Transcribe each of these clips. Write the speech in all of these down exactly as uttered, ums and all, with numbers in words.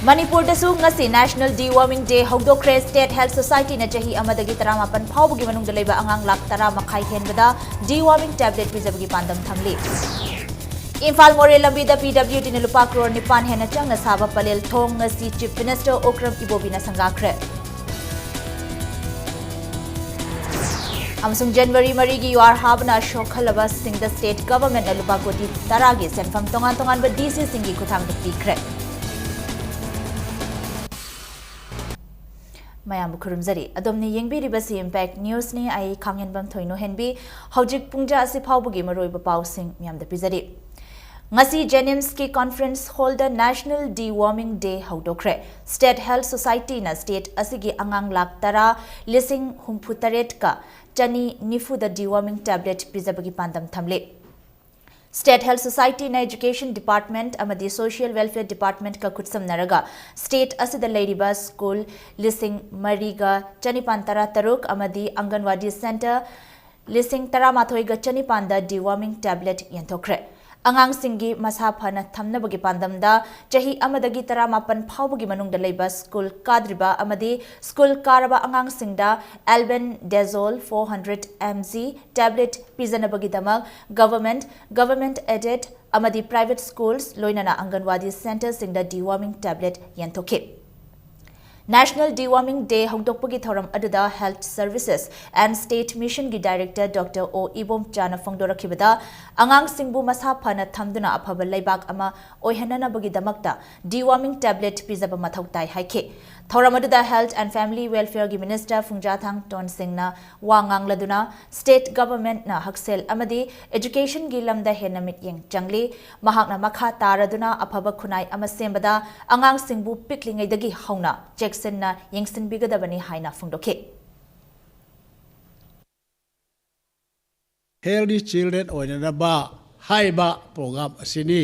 ꯃꯅꯤꯄꯨꯔꯗꯁꯨ ꯉꯁꯤ National Deworming Day ꯍꯧꯗꯣꯛꯈ꯭ꯔꯦ꯫ State Health Society ꯅ ꯆꯍꯤ ꯑꯃꯗꯒꯤ ꯇꯔꯥꯃꯥꯄꯟ ꯐꯥꯎꯕꯒꯤ ꯃꯅꯨꯡꯗ ꯂꯩꯕ ꯑꯉꯥꯡ ꯂꯥꯈ ꯇꯔꯥ ꯃꯈꯥꯏ ꯍꯦꯟꯕꯗ deworming tablet ꯄꯤꯖꯕꯒꯤ ꯄꯥꯟꯗꯝ ꯊꯝꯂꯤ꯫ ꯏꯝꯐꯥꯜ ꯃꯣꯔꯦ ꯂꯝꯕꯤꯗ P W D ꯅ ꯂꯨꯄꯥ ꯀ꯭ꯔꯣꯔ ꯅꯤꯄꯥꯟ ꯍꯦꯟꯅ ꯆꯪꯅ ꯁꯥꯕ ꯄꯂꯦꯜ ꯊꯣꯡ ꯉꯁꯤ Chief Minister ꯎꯀ꯭ꯔꯝ ꯏꯕꯣꯕꯤꯅ ꯁꯪꯒꯥꯈ꯭ꯔꯦ꯫ ꯑꯃꯁꯨꯡ ꯖꯅꯋꯥꯔꯤ ꯃꯔꯤꯒꯤ ꯌꯨꯍꯥꯔ ꯍꯥꯕꯅ ꯁꯣꯛꯍꯜꯂꯕꯁꯤꯡꯗ state government ꯅ ꯂꯨꯄꯥ ꯀꯣꯇꯤ ꯇꯔꯥꯒꯤ ꯁꯦꯟꯐꯝ ꯇꯣꯉꯥꯟ ꯇꯣꯉꯥꯟꯕ D C ꯁꯤꯡꯒꯤ ꯈꯨꯠꯊꯥꯡꯗ ꯄꯤꯈ꯭ꯔꯦ꯫ ꯃꯌꯥꯝꯕꯨ ꯈꯨꯔꯨꯝꯖꯔꯤ꯫ ꯑꯗꯣꯝꯅ ꯌꯦꯡꯕꯤꯔꯤꯕꯁꯤ Impact News ꯅꯤ꯫ ꯑꯩ ꯈꯥꯡꯍꯦꯟꯕꯝ ꯊꯣꯏꯅꯣ ꯍꯦꯟꯕꯤ꯫ ꯍꯧꯖꯤꯛ ꯄꯨꯡꯖꯥ ꯑꯁꯤ ꯐꯥꯎꯕꯒꯤ ꯃꯔꯨꯑꯣꯏꯕ ꯄꯥꯎꯁꯤꯡ ꯃꯌꯥꯝꯗ ꯄꯤꯖꯔꯤ꯫ ꯉꯁꯤ JNIMS ꯀꯤ conference hall ꯗ National Deworming Day ꯍꯧꯗꯣꯛꯈ꯭ꯔꯦ꯫ State Health Society ꯅ state ꯑꯁꯤꯒꯤ ꯑꯉꯥꯡ ꯂꯥꯈ ꯇꯔꯥ, ꯂꯤꯁꯤꯡ ꯍꯨꯝꯐꯨ ꯇꯔꯦꯠꯀ ꯆꯅꯤ ꯅꯤꯐꯨꯗ deworming tablet ꯄꯤꯖꯕꯒꯤ ꯄꯥꯟꯗꯝ ꯊꯝꯂꯤ꯫ State Health Society ꯅ Education Department ꯑꯃꯗꯤ Social Welfare Department ꯀ ꯈꯨꯠꯁꯝꯅꯔꯒ state ꯑꯁꯤꯗ ꯂꯩꯔꯤꯕ school ꯂꯤꯁꯤꯡ ꯃꯔꯤꯒ ꯆꯅꯤꯄꯥꯟ ꯇꯔꯥ ꯇꯔꯨꯛ ꯑꯃꯗꯤ ꯑꯪꯒꯟꯋꯥꯗꯤ center ꯂꯤꯁꯤꯡ ꯇꯔꯥꯃꯥꯊꯣꯏꯒ ꯆꯅꯤꯄꯥꯟꯗ deworming tablet ꯌꯦꯟꯊꯣꯛꯈ꯭ꯔꯦ꯫ ꯑꯉꯥꯡꯁꯤꯡꯒꯤ ꯃꯁꯥ ꯐꯅ ꯊꯝꯅꯕꯒꯤ ꯄꯥꯟꯗꯝꯗ ꯆꯍꯤ ꯑꯃꯗꯒꯤ ꯇꯔꯥꯃꯥꯄꯟ ꯐꯥꯎꯕꯒꯤ ꯃꯅꯨꯡꯗ ꯂꯩꯕ school ꯀꯥꯗ꯭ꯔꯤꯕ ꯑꯃꯗꯤ school ꯀꯥꯔꯕ ꯑꯉꯥꯡꯁꯤꯡꯗ Albendazole four hundred M G tablet ꯄꯤꯖꯅꯕꯒꯤꯗꯃꯛ government, government aided ꯑꯃꯗꯤ private schools ꯂꯣꯏꯅꯅ ꯑꯪꯒꯟꯋꯥꯗꯤ centre ꯁꯤꯡꯗ deworming tablet ꯌꯦꯟꯊꯣꯛꯈꯤ꯫ National Deworming Day ꯍꯧꯗꯣꯛꯄꯒꯤ ꯊꯧꯔꯝ ꯑꯗꯨꯗ Health Services and State Mission ꯒꯤ Director Doctor O ꯏꯕꯣꯝꯆꯥꯅ ꯐꯣꯡꯗꯣꯔꯛꯈꯤꯕꯗ, ꯑꯉꯥꯡꯁꯤꯡꯕꯨ ꯃꯁꯥ ꯐꯅ ꯊꯝꯗꯨꯅ ꯑꯐꯕ ꯂꯩꯕꯥꯛ ꯑꯃ ꯑꯣꯏꯍꯟꯅꯅꯕꯒꯤꯗꯃꯛꯇ deworming tablet ꯄꯤꯖꯕ ꯃꯊꯧ ꯇꯥꯏ ꯍꯥꯏꯈꯤ꯫ ꯊꯧꯔꯝ ꯑꯗꯨꯗ Health and Family Welfare ꯒꯤ Minister ꯐꯨꯡꯖꯥꯊꯥꯡ ꯇꯣꯟꯁꯤꯡꯅ ꯋꯥ ꯉꯥꯡꯂꯗꯨꯅ, state government ꯅ ꯍꯛꯁꯦꯜ ꯑꯃꯗꯤ education ꯒꯤ ꯂꯝꯗ ꯍꯦꯟꯅ ꯃꯤꯠꯌꯦꯡ ꯆꯪꯂꯤ꯫ ꯃꯍꯥꯛꯅ ꯃꯈꯥ ꯇꯥꯔꯗꯨꯅ ꯑꯐꯕ ꯈꯨꯟꯅꯥꯏ ꯑꯃ ꯁꯦꯝꯕꯗ ꯑꯉꯥꯡꯁꯤꯡꯕꯨ ꯄꯤꯛꯂꯤꯉꯩꯗꯒꯤ ꯍꯧꯅ ꯆꯦꯛꯁꯤꯟꯅ ꯌꯦꯡꯁꯤꯟꯕꯤꯒꯗꯕꯅꯤ ꯍꯥꯏꯅ ꯐꯣꯡꯗꯣꯛꯈꯤ꯫ Healthy Children ꯑꯣꯏꯅꯅꯕ ꯍꯥꯏꯕ program ꯑꯁꯤꯅꯤ꯫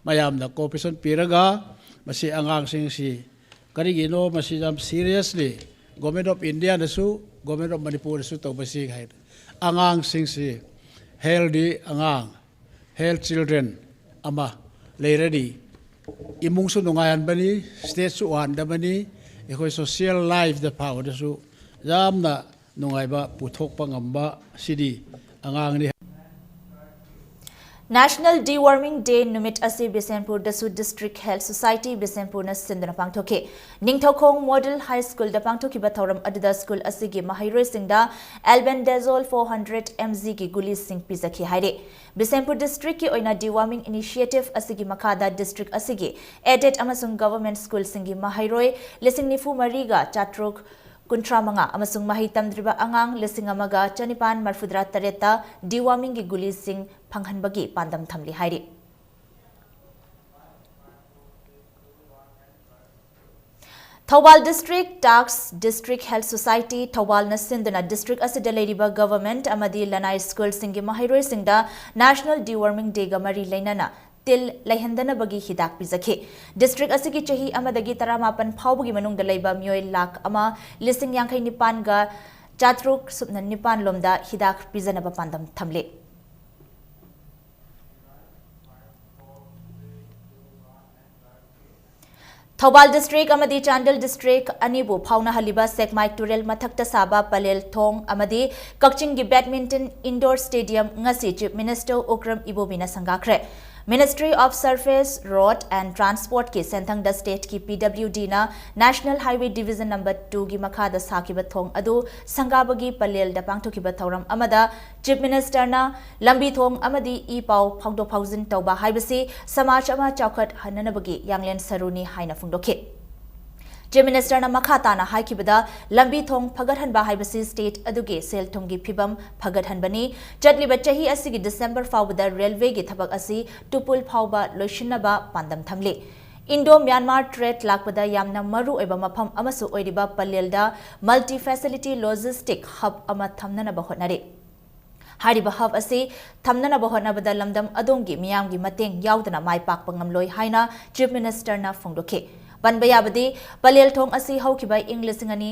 ꯃꯌꯥꯝꯅ cooperation ꯄꯤꯔꯒ ꯃꯁꯤ ꯑꯉꯥꯡꯁꯤꯡꯁꯤ, ꯀꯔꯤꯒꯤꯅꯣ ꯃꯁꯤ ꯌꯥꯝ seriously Government of India ꯅꯁꯨ Government of ꯃꯅꯤꯄꯨꯔ ꯅꯁꯨ ꯇꯧꯕꯁꯤ ꯍꯥꯏ꯫ ꯑꯉꯥꯡꯁꯤꯡꯁꯤ healthy ꯑꯉꯥꯡ, health children ꯑꯃ ꯂꯩꯔꯗꯤ ꯏꯃꯨꯡꯁꯨ ꯅꯨꯡꯉꯥꯏꯍꯟꯕꯅꯤ, ꯁ꯭ꯇꯦꯠꯁꯨ ꯋꯥꯍꯟꯗꯕꯅꯤ, ꯑꯩꯈꯣꯏ ꯁꯣꯁꯤꯌꯦꯜ ꯂꯥꯏꯐꯇ ꯐꯥꯎꯕꯗꯁꯨ ꯌꯥꯝꯅ ꯅꯨꯡꯉꯥꯏꯕ ꯄꯨꯊꯣꯛꯄ ꯉꯝꯕ ꯁꯤꯗꯤ ꯑꯉꯥꯡꯅꯤ꯫ National Deworming Day ꯅꯨꯃꯤꯠ ꯑꯁꯤ ꯕꯤꯁꯦꯝꯄꯨꯔꯗꯁꯨ District Health Society ꯕꯤꯁꯦꯝꯄꯨꯔꯅ ꯁꯤꯟꯗꯨꯅ ꯄꯥꯡꯊꯣꯛꯈꯤ꯫ ꯅꯤꯡꯊꯧꯈꯣꯡ Model High Schoolꯗ ꯄꯥꯡꯊꯣꯛꯈꯤꯕ ꯊꯧꯔꯝ ꯑꯗꯨꯗ ꯁ꯭ꯀꯨꯜ ꯑꯁꯤꯒꯤ ꯃꯍꯩꯔꯣꯏꯁꯤꯡꯗ Albendazole four hundred M Gꯒꯤ ꯒꯨꯂꯤꯁꯤꯡ ꯄꯤꯖꯈꯤ ꯍꯥꯏꯔꯤ꯫ ꯕꯤꯁꯦꯝꯄꯨꯔ Districtꯀꯤ ꯑꯣꯏꯅ deworming initiative ꯑꯁꯤꯒꯤ ꯃꯈꯥꯗ district ꯑꯁꯤꯒꯤ aided ꯑꯃꯁꯨꯡ government schoolꯁꯤꯡꯒꯤ ꯃꯍꯩꯔꯣꯏ ꯂꯤꯁꯤꯡ ꯅꯤꯐꯨ ꯃꯔꯤꯒ ꯆꯥꯇ꯭ꯔꯨꯛ ꯀꯨꯟꯊ꯭ꯔꯥ ꯃꯉꯥ ꯑꯃꯁꯨꯡ ꯃꯍꯩ ꯇꯝꯗ꯭ꯔꯤꯕ ꯑꯉꯥꯡ ꯂꯤꯁꯤꯡ ꯑꯃꯒ ꯆꯅꯤꯄꯥꯟ ꯃꯔꯤꯐꯨꯇꯔꯥ ꯇꯔꯦꯠꯇ dewormingꯒꯤ ꯒꯨꯂꯤꯁꯤꯡ ꯐꯪꯍꯟꯕꯒꯤ ꯄꯥꯟꯗꯝ ꯊꯝꯂꯤ ꯍꯥꯏꯔꯤ꯫ Thoubal District, Tax District Health Society ꯊꯧꯕꯥꯜꯅ ꯁꯤꯟꯗꯨꯅ district ꯑꯁꯤꯗ ꯂꯩꯔꯤꯕ government ꯑꯃꯗꯤ ꯂꯅꯥꯏ ꯁ꯭ꯀꯨꯜꯁꯤꯡꯒꯤ ꯃꯍꯩꯔꯣꯏꯁꯤꯡꯗ National Deworming Dayꯒ ꯃꯔꯤ ꯂꯩꯅꯅ ꯇꯤꯜ ꯂꯩꯍꯟꯗꯅꯕꯒꯤ ꯍꯤꯗꯥꯛ ꯄꯤꯖꯈꯤ꯫ District ꯑꯁꯤꯒꯤ ꯆꯍꯤ ꯑꯃꯗꯒꯤ ꯇꯔꯥꯃꯥꯄꯟ ꯐꯥꯎꯕꯒꯤ ꯃꯅꯨꯡꯗ ꯂꯩꯕ ꯃꯤꯑꯣꯏ ꯂꯥꯈ ꯑꯃ ꯂꯤꯁꯤꯡ ꯌꯥꯡꯈꯩ ꯅꯤꯄꯥꯟꯒ ꯆꯥꯇ꯭ꯔꯨꯛ ꯁꯨꯞꯅ ꯅꯤꯄꯥꯟ ꯂꯣꯝꯗ ꯍꯤꯗꯥꯛ ꯄꯤꯖꯅꯕ ꯄꯥꯟꯗꯝ ꯊꯝꯂꯤ꯫ ꯊꯧꯕꯥꯜ District ꯑꯃꯗꯤ ꯆꯥꯟꯗꯦꯜ District ꯑꯅꯤꯕꯨ ꯐꯥꯎꯅꯍꯜꯂꯤꯕ ꯁꯦꯛꯃꯥꯏ ꯇꯨꯔꯦꯜ ꯃꯊꯛꯇ ꯁꯥꯕ ꯄꯂꯦꯜ ꯊꯣꯡ ꯑꯃꯗꯤ ꯀꯛꯆꯤꯡꯒꯤ badminton indoor stadium ꯉꯁꯤ Chief Minister ꯎꯀ꯭ꯔꯝ ꯏꯕꯣꯕꯤꯅ ꯁꯪꯒꯥꯈ꯭ꯔꯦ꯫ Ministry of Surface Road and Transportꯀꯤ ꯁꯦꯟꯊꯪꯗ stateꯀꯤ PWDꯅ National Highway Division number twoꯒꯤ ꯃꯈꯥꯗ ꯁꯥꯈꯤꯕ ꯊꯣꯡ ꯑꯗꯨ ꯁꯪꯒꯥꯕꯒꯤ ꯄꯂꯦꯜꯗ ꯄꯥꯡꯊꯣꯛꯈꯤꯕ ꯊꯧꯔꯝ ꯑꯃꯗ Chief Ministerꯅ ꯂꯝꯕꯤ ꯊꯣꯡ ꯑꯃꯗꯤ ꯏ ꯄꯥꯎ ꯐꯥꯎꯗꯣꯛ ꯐꯥꯎꯖꯤꯟ ꯇꯧꯕ ꯍꯥꯏꯕꯁꯤ ꯁꯃꯥꯖ ꯑꯃ ꯆꯥꯎꯈꯠꯍꯟꯅꯅꯕꯒꯤ ꯌꯥꯡꯂꯦꯟ ꯁꯔꯨꯅꯤ ꯍꯥꯏꯅ ꯐꯣꯡꯗꯣꯛꯈꯤ꯫ Chief Ministerꯅ ꯃꯈꯥ ꯇꯥꯅ ꯍꯥꯏꯈꯤꯕꯗ, ꯂꯝꯕꯤ ꯊꯣꯡ ꯐꯒꯠꯍꯟꯕ ꯍꯥꯏꯕꯁꯤ state ꯑꯗꯨꯒꯤ ꯁꯦꯜ ꯊꯨꯝꯒꯤ ꯐꯤꯕꯝ ꯐꯒꯠꯍꯟꯕꯅꯤ꯫ ꯆꯠꯂꯤꯕ ꯆꯍꯤ ꯑꯁꯤꯒꯤ December ꯐꯥꯎꯕꯗ railwayꯒꯤ ꯊꯕꯛ ꯑꯁꯤ ꯇꯨꯄꯨꯜ ꯐꯥꯎꯕ ꯂꯣꯏꯁꯤꯟꯅꯕ ꯄꯥꯟꯗꯝ ꯊꯝꯂꯤ꯫ Indo Myanmar trade ꯂꯥꯛꯄꯗ ꯌꯥꯝꯅ ꯃꯔꯨ ꯑꯣꯏꯕ ꯃꯐꯝ ꯑꯃꯁꯨ ꯑꯣꯏꯔꯤꯕ ꯄꯂꯦꯜꯗ multi facility logistic hub ꯑꯃ ꯊꯝꯅꯅꯕ ꯍꯣꯠꯅꯔꯤ꯫ ꯍꯥꯏꯔꯤꯕ hub ꯑꯁꯤ ꯊꯝꯅꯅꯕ ꯍꯣꯠꯅꯕꯗ ꯂꯝꯗꯝ ꯑꯗꯣꯝꯒꯤ ꯃꯤꯌꯥꯝꯒꯤ ꯃꯇꯦꯡ ꯌꯥꯎꯗꯅ ꯃꯥꯏ ꯄꯥꯛꯄ ꯉꯝꯂꯣꯏ ꯍꯥꯏꯅ Chief Ministerꯅ ꯐꯣꯡꯗꯣꯛꯈꯤ꯫ ꯄꯟꯕ ꯌꯥꯕꯗꯤ, ꯄꯂꯦꯜ ꯊꯣꯡ ꯑꯁꯤ ꯍꯧꯈꯤꯕ ꯏꯪ ꯂꯤꯁꯤꯡ ꯑꯅꯤ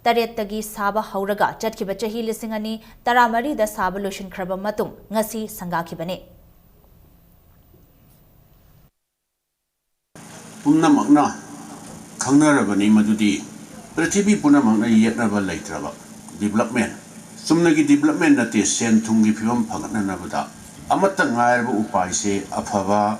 ꯇꯔꯦꯠꯇꯒꯤ ꯁꯥꯕ ꯍꯧꯔꯒ ꯆꯠꯈꯤꯕ ꯆꯍꯤ ꯂꯤꯁꯤꯡ ꯑꯅꯤ ꯇꯔꯥꯃꯔꯤꯗ ꯁꯥꯕ ꯂꯣꯏꯁꯤꯟꯈ꯭ꯔꯕ ꯃꯇꯨꯡ ꯉꯁꯤ ꯁꯪꯒꯥꯈꯤꯕꯅꯤ꯫ ꯄꯨꯝꯅꯃꯛꯅ ꯈꯪꯅꯔꯕꯅꯤ ꯃꯗꯨꯗꯤ ꯄ꯭ꯔꯤꯊꯤꯕꯤ ꯄꯨꯝꯅꯃꯛꯅ ꯌꯦꯠꯅꯕ ꯂꯩꯇ꯭ꯔꯕ development, ꯆꯨꯝꯅꯒꯤ development ꯅꯠꯇꯦ, ꯁꯦꯟ ꯊꯨꯝꯒꯤ ꯐꯤꯕꯝ ꯐꯒꯠꯅꯅꯕꯗ ꯑꯃꯠꯇ ꯉꯥꯏꯔꯕ ꯎꯄꯥꯏꯁꯦ ꯑꯐꯕ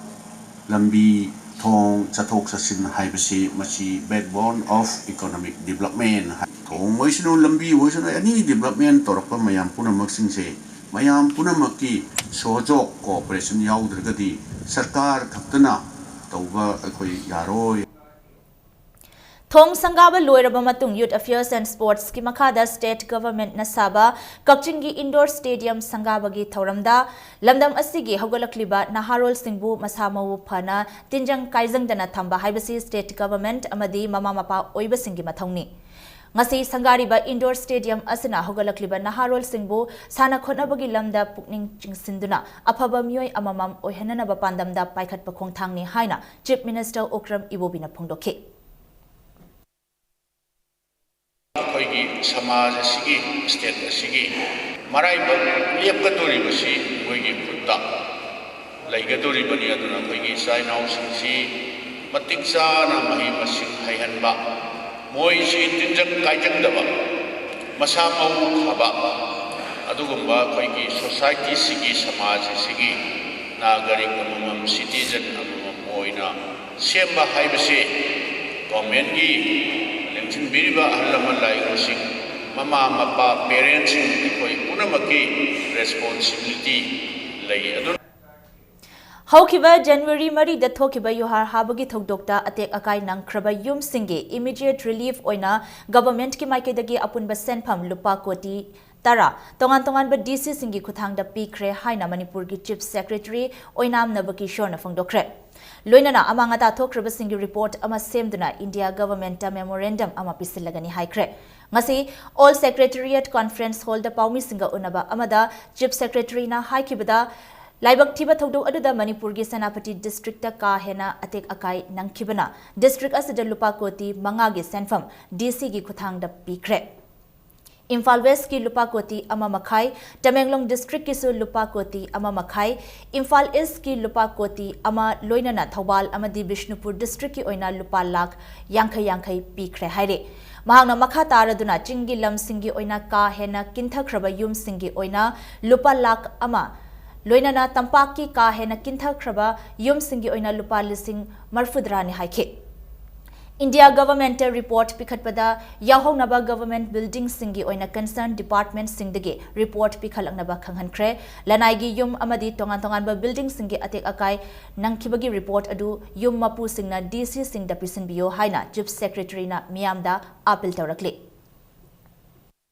ꯂꯝꯕꯤ, ꯊꯣꯡ, ꯆꯠꯊꯣꯛ ꯆꯠꯁꯤꯟ ꯍꯥꯏꯕꯁꯤ ꯃꯁꯤ backbone of economic development ꯍꯥꯏ꯫ ꯊꯣꯡ ꯑꯣꯏꯁꯅꯨ, ꯂꯝꯕꯤ ꯑꯣꯏꯁꯅꯨ, any development ꯇꯧꯔꯛꯄ ꯃꯌꯥꯝ ꯄꯨꯝꯅꯃꯛꯁꯤꯡꯁꯦ ꯃꯌꯥꯝ ꯄꯨꯝꯅꯃꯛꯀꯤ ꯁꯍꯖꯣꯛ, cooperation ꯌꯥꯎꯗ꯭ꯔꯒꯗꯤ ꯁꯔꯀꯥꯔ ꯈꯛꯇꯅ ꯇꯧꯕ ꯑꯩꯈꯣꯏ ꯌꯥꯔꯣꯏ꯫ ꯊꯣꯡ ꯁꯪꯒꯥꯕ ꯂꯣꯏꯔꯕ ꯃꯇꯨꯡ Youth Affairs and Sports ꯀꯤ ꯃꯈꯥꯗ State Government ꯅ ꯁꯥꯕ ꯀꯛꯆꯤꯡꯒꯤ Indoor Stadium ꯁꯪꯒꯥꯕꯒꯤ ꯊꯧꯔꯝꯗ ꯂꯝꯗꯝ ꯑꯁꯤꯒꯤ ꯍꯧꯒꯠꯂꯛꯂꯤꯕ ꯅꯍꯥꯔꯣꯜꯁꯤꯡꯕꯨ ꯃꯁꯥ ꯃꯎ ꯐꯅ ꯇꯤꯟꯖꯪ ꯀꯥꯏꯖꯪꯗꯅ ꯊꯝꯕ ꯍꯥꯏꯕꯁꯤ State Government ꯑꯃꯗꯤ ꯃꯃꯥ ꯃꯄꯥ ꯑꯣꯏꯕꯁꯤꯡꯒꯤ ꯃꯊꯧꯅꯤ꯫ ꯉꯁꯤ ꯁꯪꯒꯥꯔꯤꯕ Indoor Stadium ꯑꯁꯤꯅ ꯍꯧꯒꯠꯂꯛꯂꯤꯕ ꯅꯍꯥꯔꯣꯜꯁꯤꯡꯕꯨ ꯁꯥꯟꯅ ꯈꯣꯠꯅꯕꯒꯤ ꯂꯝꯗ ꯄꯨꯛꯅꯤꯡ ꯆꯤꯡꯁꯤꯟꯗꯨꯅ ꯑꯐꯕ ꯃꯤꯑꯣꯏ ꯑꯃꯃꯝ ꯑꯣꯏꯍꯟꯅꯅꯕ ꯄꯥꯟꯗꯝꯗ ꯄꯥꯏꯈꯠꯄ ꯈꯣꯡꯊꯥꯡꯅꯤ ꯍꯥꯏꯅ Chief Minister ꯑꯣꯀ꯭ꯔꯝ ꯏꯕꯣꯕꯤꯅ ꯐꯣꯡꯗꯣꯛꯈꯤ꯫ ꯑꯩꯈꯣꯏꯒꯤ ꯁꯃꯥꯖ ꯑꯁꯤꯒꯤ, state ꯑꯁꯤꯒꯤ ꯃꯔꯥꯏꯕꯛ ꯂꯦꯞꯀꯗꯧꯔꯤꯕꯁꯤ ꯃꯣꯏꯒꯤ ꯈꯨꯠꯇ ꯂꯩꯒꯗꯧꯔꯤꯕꯅꯤ꯫ ꯑꯗꯨꯅ ꯑꯩꯈꯣꯏꯒꯤ ꯏꯆꯥ ꯏꯅꯥꯎꯁꯤꯡꯁꯤ ꯃꯇꯤꯛ ꯆꯥꯅ ꯃꯍꯩ ꯃꯁꯤꯡ ꯍꯩꯍꯟꯕ, ꯃꯣꯏꯁꯤ ꯇꯤꯟꯖꯪ ꯀꯥꯏꯖꯪꯗꯕ, ꯃꯁꯥ ꯃꯎ ꯐꯕ, ꯑꯗꯨꯒꯨꯝꯕ ꯑꯩꯈꯣꯏꯒꯤ society ꯁꯤꯒꯤ, ꯁꯃꯥꯖ ꯑꯁꯤꯒꯤ ꯅꯥꯒꯔꯤꯛ ꯑꯃꯃꯝ, citizen ꯑꯃꯃꯝ ꯑꯣꯏꯅ ꯁꯦꯝꯕ ꯍꯥꯏꯕꯁꯤ government ꯀꯤ ꯂꯦꯡꯁꯤꯟꯕꯤꯔꯤꯕ ꯑꯍꯜ ꯂꯃꯟ ꯂꯥꯏꯑꯣꯏꯁꯤꯡ, ꯃꯃꯥ ꯃꯄꯥ, parent ꯁꯤꯡ, ꯑꯩꯈꯣꯏ ꯄꯨꯝꯅꯃꯛꯀꯤ responsibility ꯂꯩ꯫ ꯑꯗꯨꯅ ꯍꯧꯈꯤꯕ January ꯃꯔꯤꯗ ꯊꯣꯛꯈꯤꯕ ꯌꯨꯍꯥꯔ ꯍꯥꯕꯒꯤ ꯊꯧꯗꯣꯛꯇ ꯑꯇꯦꯛ ꯑꯀꯥꯏ ꯅꯪꯈ꯭ꯔꯕ ꯌꯨꯝꯁꯤꯡꯒꯤ immediate relief ꯑꯣꯏꯅ government ꯀꯤ ꯃꯥꯏꯀꯩꯗꯒꯤ ꯑꯄꯨꯟꯕ ꯁꯦꯟꯐꯝ ꯂꯨꯄꯥ ꯀꯣꯇꯤ ꯇꯔꯥ ꯇꯣꯉꯥꯟ ꯇꯣꯉꯥꯟꯕ D C ꯁꯤꯡꯒꯤ ꯈꯨꯠꯊꯥꯡꯗ ꯄꯤꯈ꯭ꯔꯦ ꯍꯥꯏꯅ ꯃꯅꯤꯄꯨꯔꯒꯤ Chief Secretary ꯑꯣꯏꯅꯥꯝ ꯅꯕꯀꯤꯁꯣꯔꯅ ꯐꯣꯡꯗꯣꯛꯈ꯭ꯔꯦ꯫ ꯂꯣꯏꯅꯅ ꯑꯃꯥꯡ ꯑꯇꯥ ꯊꯣꯛꯈ꯭ꯔꯕꯁꯤꯡꯒꯤ report ꯑꯃ ꯁꯦꯝꯗꯨꯅ India government ꯇ memorandum ꯑꯃ ꯄꯤꯁꯤꯜꯂꯒꯅꯤ ꯍꯥꯏꯈ꯭ꯔꯦ꯫ ꯉꯁꯤ Old Secretariat Conference Hall ꯗ ꯄꯥꯎꯃꯤꯁꯤꯡꯒ ꯎꯅꯕ ꯑꯃꯗ Chief Secretary ꯅ ꯍꯥꯏꯈꯤꯕꯗ, ꯂꯥꯏꯕꯛ ꯊꯤꯕ ꯊꯧꯗꯣꯛ ꯑꯗꯨꯗ ꯃꯅꯤꯄꯨꯔꯒꯤ ꯁꯦꯅꯥꯄꯇꯤ district ꯇ ꯀꯥ ꯍꯦꯟꯅ ꯑꯇꯦꯛ ꯑꯀꯥꯏ ꯅꯪꯈꯤꯕꯅ district ꯑꯁꯤꯗ ꯂꯨꯄꯥ ꯀꯣꯇꯤ ꯃꯉꯥꯒꯤ ꯁꯦꯟꯐꯝ D C ꯒꯤ ꯈꯨꯠꯊꯥꯡꯗ ꯄꯤꯈ꯭ꯔꯦ꯫ ꯏꯝꯐꯥꯜ ꯋꯦꯁꯀꯤ ꯂꯨꯄꯥ ꯀꯣꯇꯤ ꯑꯃ ꯃꯈꯥꯏ, ꯇꯃꯦꯡꯂꯣꯡ ꯗꯤꯁꯇ꯭ꯔꯤꯛꯀꯤꯁꯨ ꯂꯨꯄꯥ ꯀꯣꯇꯤ ꯑꯃ ꯃꯈꯥꯏ, ꯏꯝꯐꯥꯜ ꯏꯁꯀꯤ ꯂꯨꯄꯥ ꯀꯣꯇꯤ ꯑꯃ, ꯂꯣꯏꯅꯅ ꯊꯧꯕꯥꯜ ꯑꯃꯗꯤ ꯕꯤꯁꯅꯨꯄꯨꯔ ꯗꯤꯁꯇ꯭ꯔꯤꯛꯀꯤ ꯑꯣꯏꯅ ꯂꯨꯄꯥ ꯂꯥꯈ ꯌꯥꯡꯈꯩ ꯌꯥꯡꯈꯩ ꯄꯤꯈ꯭ꯔꯦ ꯍꯥꯏꯔꯤ꯫ ꯃꯍꯥꯛꯅ ꯃꯈꯥ ꯇꯥꯔꯗꯨꯅ ꯆꯤꯡꯒꯤ ꯂꯝꯁꯤꯡꯒꯤ ꯑꯣꯏꯅ ꯀꯥ ꯍꯦꯟꯅ ꯀꯤꯟꯊꯈ꯭ꯔꯕ ꯌꯨꯝꯁꯤꯡꯒꯤ ꯑꯣꯏꯅ ꯂꯨꯄꯥ ꯂꯥꯈ ꯑꯃ, ꯂꯣꯏꯅꯅ ꯇꯝꯄꯥꯛꯀꯤ ꯀꯥ ꯍꯦꯟꯅ ꯀꯤꯟꯊꯈ꯭ꯔꯕ ꯌꯨꯝꯁꯤꯡꯒꯤ ꯑꯣꯏꯅ ꯂꯨꯄꯥ ꯂꯤꯁꯤꯡ ꯃꯔꯤꯐꯨꯇꯔꯥꯅꯤ ꯍꯥꯏꯈꯤ꯫ ꯏꯟꯗꯤꯌꯥ ꯒꯚꯔꯟꯃꯦꯟꯠꯇ ꯔꯤꯄꯣꯔꯠ ꯄꯤꯈꯠꯄꯗ ꯌꯥꯎꯍꯧꯅꯕ ꯒꯚꯔꯟꯃꯦꯟꯠ ꯕꯤꯜꯗꯤꯡꯁꯤꯡꯒꯤ ꯑꯣꯏꯅ ꯀꯟꯁꯔꯟ ꯗꯤꯄꯥꯔꯠꯃꯦꯟꯠꯁꯤꯡꯗꯒꯤ ꯔꯤꯄꯣꯔꯠ ꯄꯤꯈꯠꯂꯛꯅꯕ ꯈꯪꯍꯟꯈ꯭ꯔꯦ꯫ ꯂꯅꯥꯏꯒꯤ ꯌꯨꯝ ꯑꯃꯗꯤ ꯇꯣꯉꯥꯟ ꯇꯣꯉꯥꯟꯕ ꯕꯤꯜꯗꯤꯡꯁꯤꯡꯒꯤ ꯑꯇꯦꯛ ꯑꯀꯥꯏ ꯅꯪꯈꯤꯕꯒꯤ ꯔꯤꯄꯣꯔꯠ ꯑꯗꯨ ꯌꯨꯝ ꯃꯄꯨꯁꯤꯡꯅ ꯗꯤꯁꯤꯁꯤꯡꯗ ꯄꯤꯁꯤꯟꯕꯤꯌꯨ ꯍꯥꯏꯅ ꯆꯤꯐ ꯁꯦꯀ꯭ꯔꯦꯇꯔꯤꯅ ꯃꯤꯌꯥꯝꯗ ꯑꯥꯄꯤꯜ ꯇꯧꯔꯛꯂꯤ꯫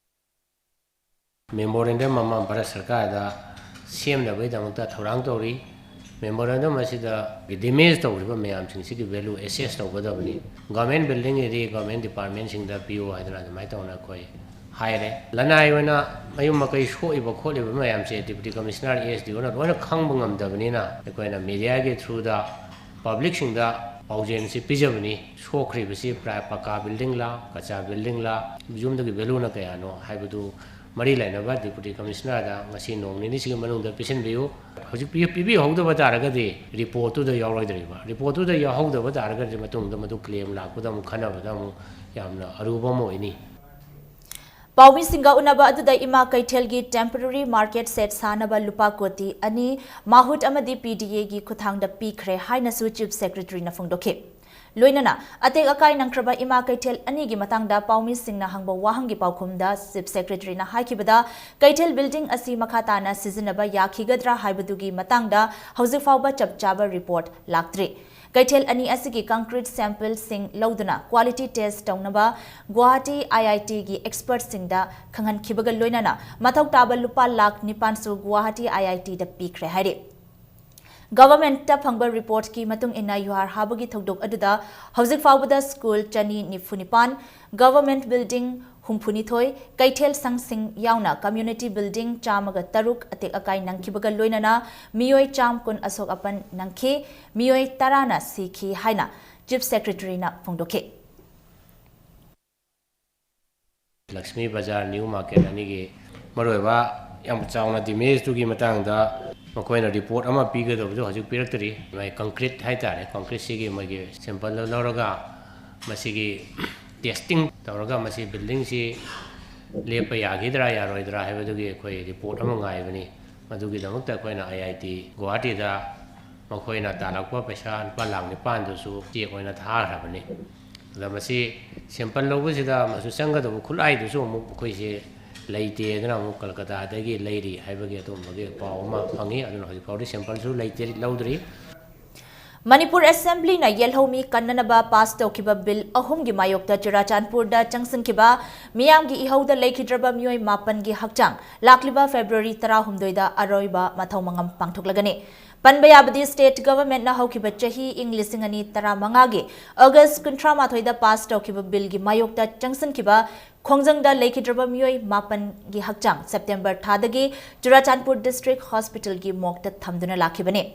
ꯃꯦꯃꯣꯔꯦꯟꯗꯝ ꯑꯃ ꯚꯥꯔꯠ ꯁꯔꯀꯥꯔꯗ ꯁꯦꯝꯅꯕꯒꯤꯗꯃꯛꯇ ꯊꯧꯔꯥꯡ ꯇꯧꯔꯤ꯫ ꯃꯦꯃꯣꯔꯦꯟꯗꯝ ꯑꯁꯤꯗ ꯗꯦꯃꯦꯖ ꯇꯧꯔꯤꯕ ꯃꯌꯥꯝꯁꯤꯡꯁꯤꯒꯤ ꯚꯦꯂꯨ ꯑꯦꯁꯦꯁ ꯇꯧꯒꯗꯕꯅꯤ꯫ ꯒꯚꯔꯟꯃꯦꯟꯠ ꯕꯤꯜꯗꯤꯡꯒꯤꯗꯤ ꯒꯚꯔꯟꯃꯦꯟꯠ ꯗꯤꯄꯥꯔꯠꯃꯦꯟꯠꯁꯤꯡꯗ ꯄꯤꯌꯨ ꯍꯥꯏꯗꯅ ꯑꯗꯨꯃꯥꯏꯅ ꯇꯧꯅ ꯑꯩꯈꯣꯏ ꯍꯥꯏꯔꯦ꯫ ꯂꯅꯥꯏ ꯑꯣꯏꯅ ꯃꯌꯨꯝ ꯃꯀꯩ ꯁꯣꯛꯏꯕ ꯈꯣꯠꯂꯤꯕ ꯃꯌꯥꯝꯁꯦ ꯗꯤꯄꯨꯇꯤ ꯀꯃꯤꯁꯅꯔ, ꯑꯦꯁ ꯗꯤ ꯑꯣꯅ ꯂꯣꯏꯅ ꯈꯪꯕ ꯉꯝꯗꯕꯅꯤꯅ ꯑꯩꯈꯣꯏꯅ ꯃꯦꯗꯤꯌꯥꯒꯤ ꯊ꯭ꯔꯨꯗ ꯄꯕ꯭ꯂꯤꯛꯁꯤꯡꯗ ꯄꯥꯎꯖꯦꯜꯁꯤ ꯄꯤꯖꯕꯅꯤ꯫ ꯁꯣꯛꯈ꯭ꯔꯤꯕꯁꯤ ꯄ꯭ꯔꯥꯏ ꯄꯀꯥ ꯕꯤꯜꯗꯤꯡꯂꯥ, ꯀꯆꯥ ꯕꯤꯜꯗꯤꯡꯂꯥ, ꯌꯨꯝꯗꯨꯒꯤ ꯚꯦꯂꯨꯅ ꯀꯌꯥꯅꯣ ꯍꯥꯏꯕꯗꯨ ꯃꯔꯤ ꯂꯩꯅꯕ ꯗꯤꯄꯨꯇꯤ ꯀꯃꯤꯁꯅꯔꯗ ꯉꯁꯤ ꯅꯣꯡ ꯅꯤꯅꯤꯁꯤꯒꯤ ꯃꯅꯨꯡꯗ ꯄꯤꯁꯤꯟꯕꯤꯌꯨ꯫ ꯍꯧꯖꯤꯛ ꯄꯤ-, ꯄꯤꯕꯤꯍꯧꯗꯕ ꯇꯥꯔꯒꯗꯤ ꯔꯤꯄꯣꯔꯠꯇꯨꯗ ꯌꯥꯎꯔꯣꯏꯗꯧꯔꯤꯕ꯫ ꯔꯤꯄꯣꯔꯠꯇꯨꯗ ꯌꯥꯎꯍꯧꯗꯕ ꯇꯥꯔꯒꯗꯤ ꯃꯇꯨꯡꯗ ꯃꯗꯨ ꯀ꯭ꯂꯦꯝ ꯂꯥꯛꯄꯗ ꯑꯃꯨꯛ ꯈꯟꯅꯕꯗ ꯑꯃꯨꯛ ꯌꯥꯝꯅ ꯑꯔꯨꯕ ꯑꯃ ꯑꯣꯏꯅꯤ꯫ ꯄꯥꯎꯃꯤꯁꯤꯡꯒ ꯎꯅꯕ ꯑꯗꯨꯗ ꯏꯃꯥ ꯀꯩꯊꯦꯜꯒꯤ temporary market shed ꯁꯥꯅꯕ ꯂꯨꯄꯥ ꯀꯣꯇꯤ ꯑꯅꯤ ꯃꯥꯍꯨꯠ ꯑꯃꯗꯤ ꯄꯤ ꯗꯤ ꯑꯦꯒꯤ ꯈꯨꯠꯊꯥꯡꯗ ꯄꯤꯈ꯭ꯔꯦ ꯍꯥꯏꯅꯁꯨ ꯆꯤꯐ ꯁꯦꯀ꯭ꯔꯦꯇꯔꯤꯅ ꯐꯣꯡꯗꯣꯛꯈꯤ꯫ ꯂꯣꯏꯅꯅ ꯑꯇꯦꯛ ꯑꯀꯥꯏ ꯅꯪꯈ꯭ꯔꯕ ꯏꯃꯥ ꯀꯩꯊꯦꯜ ꯑꯅꯤꯒꯤ ꯃꯇꯥꯡꯗ ꯄꯥꯎꯃꯤꯁꯤꯡꯅ ꯍꯪꯕ ꯋꯥꯍꯪꯒꯤ ꯄꯥꯎꯈꯨꯝꯗ ꯆꯤꯐ ꯁꯦꯀ꯭ꯔꯦꯇꯔꯤꯅ ꯍꯥꯏꯈꯤꯕꯗ, ꯀꯩꯊꯦꯜ ꯕꯤꯜꯗꯤꯡ ꯑꯁꯤ ꯃꯈꯥ ꯇꯥꯅ ꯁꯤꯖꯤꯟꯅꯕ ꯌꯥꯈꯤꯒꯗ꯭ꯔꯥ ꯍꯥꯏꯕꯗꯨꯒꯤ ꯃꯇꯥꯡꯗ ꯍꯧꯖꯤꯛ ꯐꯥꯎꯕ ꯆꯞ ꯆꯥꯕ ꯔꯤꯄꯣꯔꯠ ꯂꯥꯛꯇ꯭ꯔꯤ꯫ ꯀꯩꯊꯦꯜ ꯑꯅꯤ ꯑꯁꯤꯒꯤ concrete sampleꯁꯤꯡ ꯂꯧꯗꯨꯅ quality test ꯇꯧꯅꯕ ꯒꯨꯋꯥꯍꯥꯇꯤ ꯑꯥꯏ ꯑꯥꯏ ꯇꯤꯒꯤ expertꯁꯤꯡꯗ ꯈꯪꯍꯟꯈꯤꯕꯒ ꯂꯣꯏꯅꯅ ꯃꯊꯧ ꯇꯥꯕ ꯂꯨꯄꯥ ꯂꯥꯈ ꯅꯤꯄꯥꯟꯁꯨ ꯒꯨꯋꯥꯍꯥꯇꯤ ꯑꯥꯏ ꯑꯥꯏ ꯇꯤꯗ ꯄꯤꯈ꯭ꯔꯦ ꯍꯥꯏꯔꯤ꯫ ꯒꯚꯔꯟꯃꯦꯟꯠꯇ ꯐꯪꯕ ꯔꯤꯄꯣꯔꯠꯀꯤ ꯃꯇꯨꯡ ꯏꯟꯅ ꯌꯨꯍꯥꯔ ꯍꯥꯕꯒꯤ ꯊꯧꯗꯣꯛ ꯑꯗꯨꯗ ꯍꯧꯖꯤꯛ ꯐꯥꯎꯕꯗ ꯁ꯭ꯀꯨꯜ ꯆꯅꯤ ꯅꯤꯐꯨ ꯅꯤꯄꯥꯟ, ꯒꯚꯔꯟꯃꯦꯟꯠ ꯕꯤꯜꯗꯤꯡ ꯍꯨꯝꯐꯨ ꯅꯤꯊꯣꯏ, ꯀꯩꯊꯦꯜ ꯁꯪꯁꯤꯡ ꯌꯥꯎꯅ community building ꯆꯥꯝꯃꯒ ꯇꯔꯨꯛ ꯑꯇꯦꯛ ꯑꯀꯥꯏ ꯅꯪꯈꯤꯕꯒ ꯂꯣꯏꯅꯅ ꯃꯤꯑꯣꯏ ꯆꯥꯝ ꯀꯨꯟ ꯑꯁꯣꯛ ꯑꯄꯟ ꯅꯪꯈꯤ, ꯃꯤꯑꯣꯏ ꯇꯔꯥꯅ ꯁꯤꯈꯤ ꯍꯥꯏꯅ ꯆꯤꯐ ꯁꯦꯀ꯭ꯔꯦꯇꯔꯤꯅ ꯐꯣꯡꯗꯣꯛꯈꯤ꯫ ꯂꯛꯁꯃꯤ ꯕꯖꯥꯔ, ꯅ꯭ꯌꯨ ꯃꯥꯔꯀꯦꯠ ꯑꯅꯤꯒꯤ ꯃꯔꯨꯑꯣꯏꯕ ꯌꯥꯝ ꯆꯥꯎꯅ ꯗꯦꯃꯦꯖꯇꯨꯒꯤ ꯃꯇꯥꯡꯗ ꯃꯈꯣꯏꯅ ꯔꯤꯄꯣꯔꯠ ꯑꯃ ꯄꯤꯒꯗꯕꯗꯨ ꯍꯧꯖꯤꯛ ꯄꯤꯔꯛꯇ꯭ꯔꯤ꯫ ꯃꯥꯏ ꯀꯪꯀ꯭ꯔꯤꯠ ꯍꯥꯏꯇꯥꯔꯦ, ꯀꯪꯀ꯭ꯔꯤꯠꯁꯤꯒꯤ ꯃꯣꯏꯒꯤ ꯁꯦꯝꯄꯜꯗꯨ ꯂꯧꯔꯒ ꯃꯁꯤꯒꯤ ꯇꯦꯁꯇꯤꯡ ꯇꯧꯔꯒ ꯃꯁꯤ ꯕꯤꯜꯗꯤꯡꯁꯤ ꯂꯦꯞꯄ ꯌꯥꯈꯤꯗ꯭ꯔꯥ ꯌꯥꯔꯣꯏꯗ꯭ꯔꯥ ꯍꯥꯏꯕꯗꯨꯒꯤ ꯑꯩꯈꯣꯏ ꯔꯤꯄꯣꯔꯠ ꯑꯃ ꯉꯥꯏꯕꯅꯤ꯫ ꯃꯗꯨꯒꯤꯗꯃꯛꯇ ꯑꯩꯈꯣꯏꯅ ꯑꯥꯏ ꯑꯥꯏ ꯇꯤ ꯒꯨꯋꯥꯍꯥꯇꯤꯗ ꯃꯈꯣꯏꯅ ꯇꯥꯜꯂꯛꯄ ꯄꯩꯁꯥ ꯂꯨꯄꯥ ꯂꯥꯈ ꯅꯤꯄꯥꯟꯗꯨꯁꯨ ꯆꯦꯛ ꯑꯣꯏꯅ ꯊꯥꯈ꯭ꯔꯕꯅꯤ꯫ ꯑꯗ ꯃꯁꯤ ꯁꯦꯝꯄꯜ ꯂꯧꯕꯁꯤꯗ ꯃꯁꯨ ꯆꯪꯒꯗꯕ ꯈꯨꯠꯂꯥꯏꯗꯨꯁꯨ ꯑꯃꯨꯛ ꯑꯩꯈꯣꯏꯁꯦ ꯂꯩꯇꯦꯗꯅ ꯑꯃꯨꯛ ꯀꯜꯀꯇꯥꯗꯒꯤ ꯂꯩꯔꯤ ꯍꯥꯏꯕꯒꯤ ꯑꯗꯨꯒꯨꯝꯕꯒꯤ ꯄꯥꯎ ꯑꯃ ꯐꯪꯉꯤ꯫ ꯑꯗꯨꯅ ꯍꯧꯖꯤꯛ ꯐꯥꯎꯗꯤ ꯁꯦꯝꯄꯜꯁꯨ ꯂꯩꯇꯦ, ꯂꯧꯗ꯭ꯔꯤ꯫ ꯃꯅꯤꯄꯨꯔ ꯑꯦꯁꯦꯝꯕ꯭ꯂꯤꯅ ꯌꯦꯜꯍꯧꯃꯤ ꯀꯟꯅꯅꯕ ꯄꯥꯁ ꯇꯧꯈꯤꯕ ꯕꯤꯜ ꯑꯍꯨꯝꯒꯤ ꯃꯥꯌꯣꯛꯇ ꯆꯨꯔꯥꯆꯥꯟꯄꯨꯔꯗ ꯆꯪꯁꯤꯟꯈꯤꯕ ꯃꯤꯌꯥꯝꯒꯤ ꯏꯍꯧꯗ ꯂꯩꯈꯤꯗ꯭ꯔꯕ ꯃꯤꯑꯣꯏ ꯃꯥꯄꯟꯒꯤ ꯍꯛꯆꯥꯡ ꯂꯥꯛꯂꯤꯕ ꯐꯦꯕ꯭ꯔꯨꯋꯥꯔꯤ ꯇꯔꯥꯍꯨꯝꯗꯣꯏꯗ ꯑꯔꯣꯏꯕ ꯃꯊꯧ ꯃꯉꯝ ꯄꯥꯡꯊꯣꯛꯂꯒꯅꯤ꯫ ꯄꯟꯕ ꯌꯥꯕꯗꯤ, ꯁ꯭ꯇꯦꯠ ꯒꯚꯔꯟꯃꯦꯟꯠꯅ ꯍꯧꯈꯤꯕ ꯆꯍꯤ ꯏꯪ ꯂꯤꯁꯤꯡ ꯑꯅꯤ ꯇꯔꯥꯃꯉꯥꯒꯤ ꯑꯣꯒꯁꯠ ꯀꯨꯟꯊ꯭ꯔꯥ ꯃꯥꯊꯣꯏꯗ ꯄꯥꯁ ꯇꯧꯈꯤꯕ ꯕꯤꯜꯒꯤ ꯃꯥꯌꯣꯛꯇ ꯆꯪꯁꯤꯟꯈꯤꯕ ꯈꯣꯡꯖꯪꯗ ꯂꯩꯈꯤꯗ꯭ꯔꯕ ꯃꯤꯑꯣꯏ ꯃꯥꯄꯟꯒꯤ ꯍꯛꯆꯥꯡ ꯁꯦꯞꯇꯦꯝꯕꯔ ꯊꯥꯗꯒꯤ ꯆꯨꯔꯥꯆꯥꯟꯄꯨꯔ ꯗꯤꯁꯇ꯭ꯔꯤꯛ ꯍꯣꯁꯄꯤꯇꯥꯜꯒꯤ ꯃꯣꯔꯒꯇ ꯊꯝꯗꯨꯅ ꯂꯥꯛꯈꯤꯕꯅꯤ꯫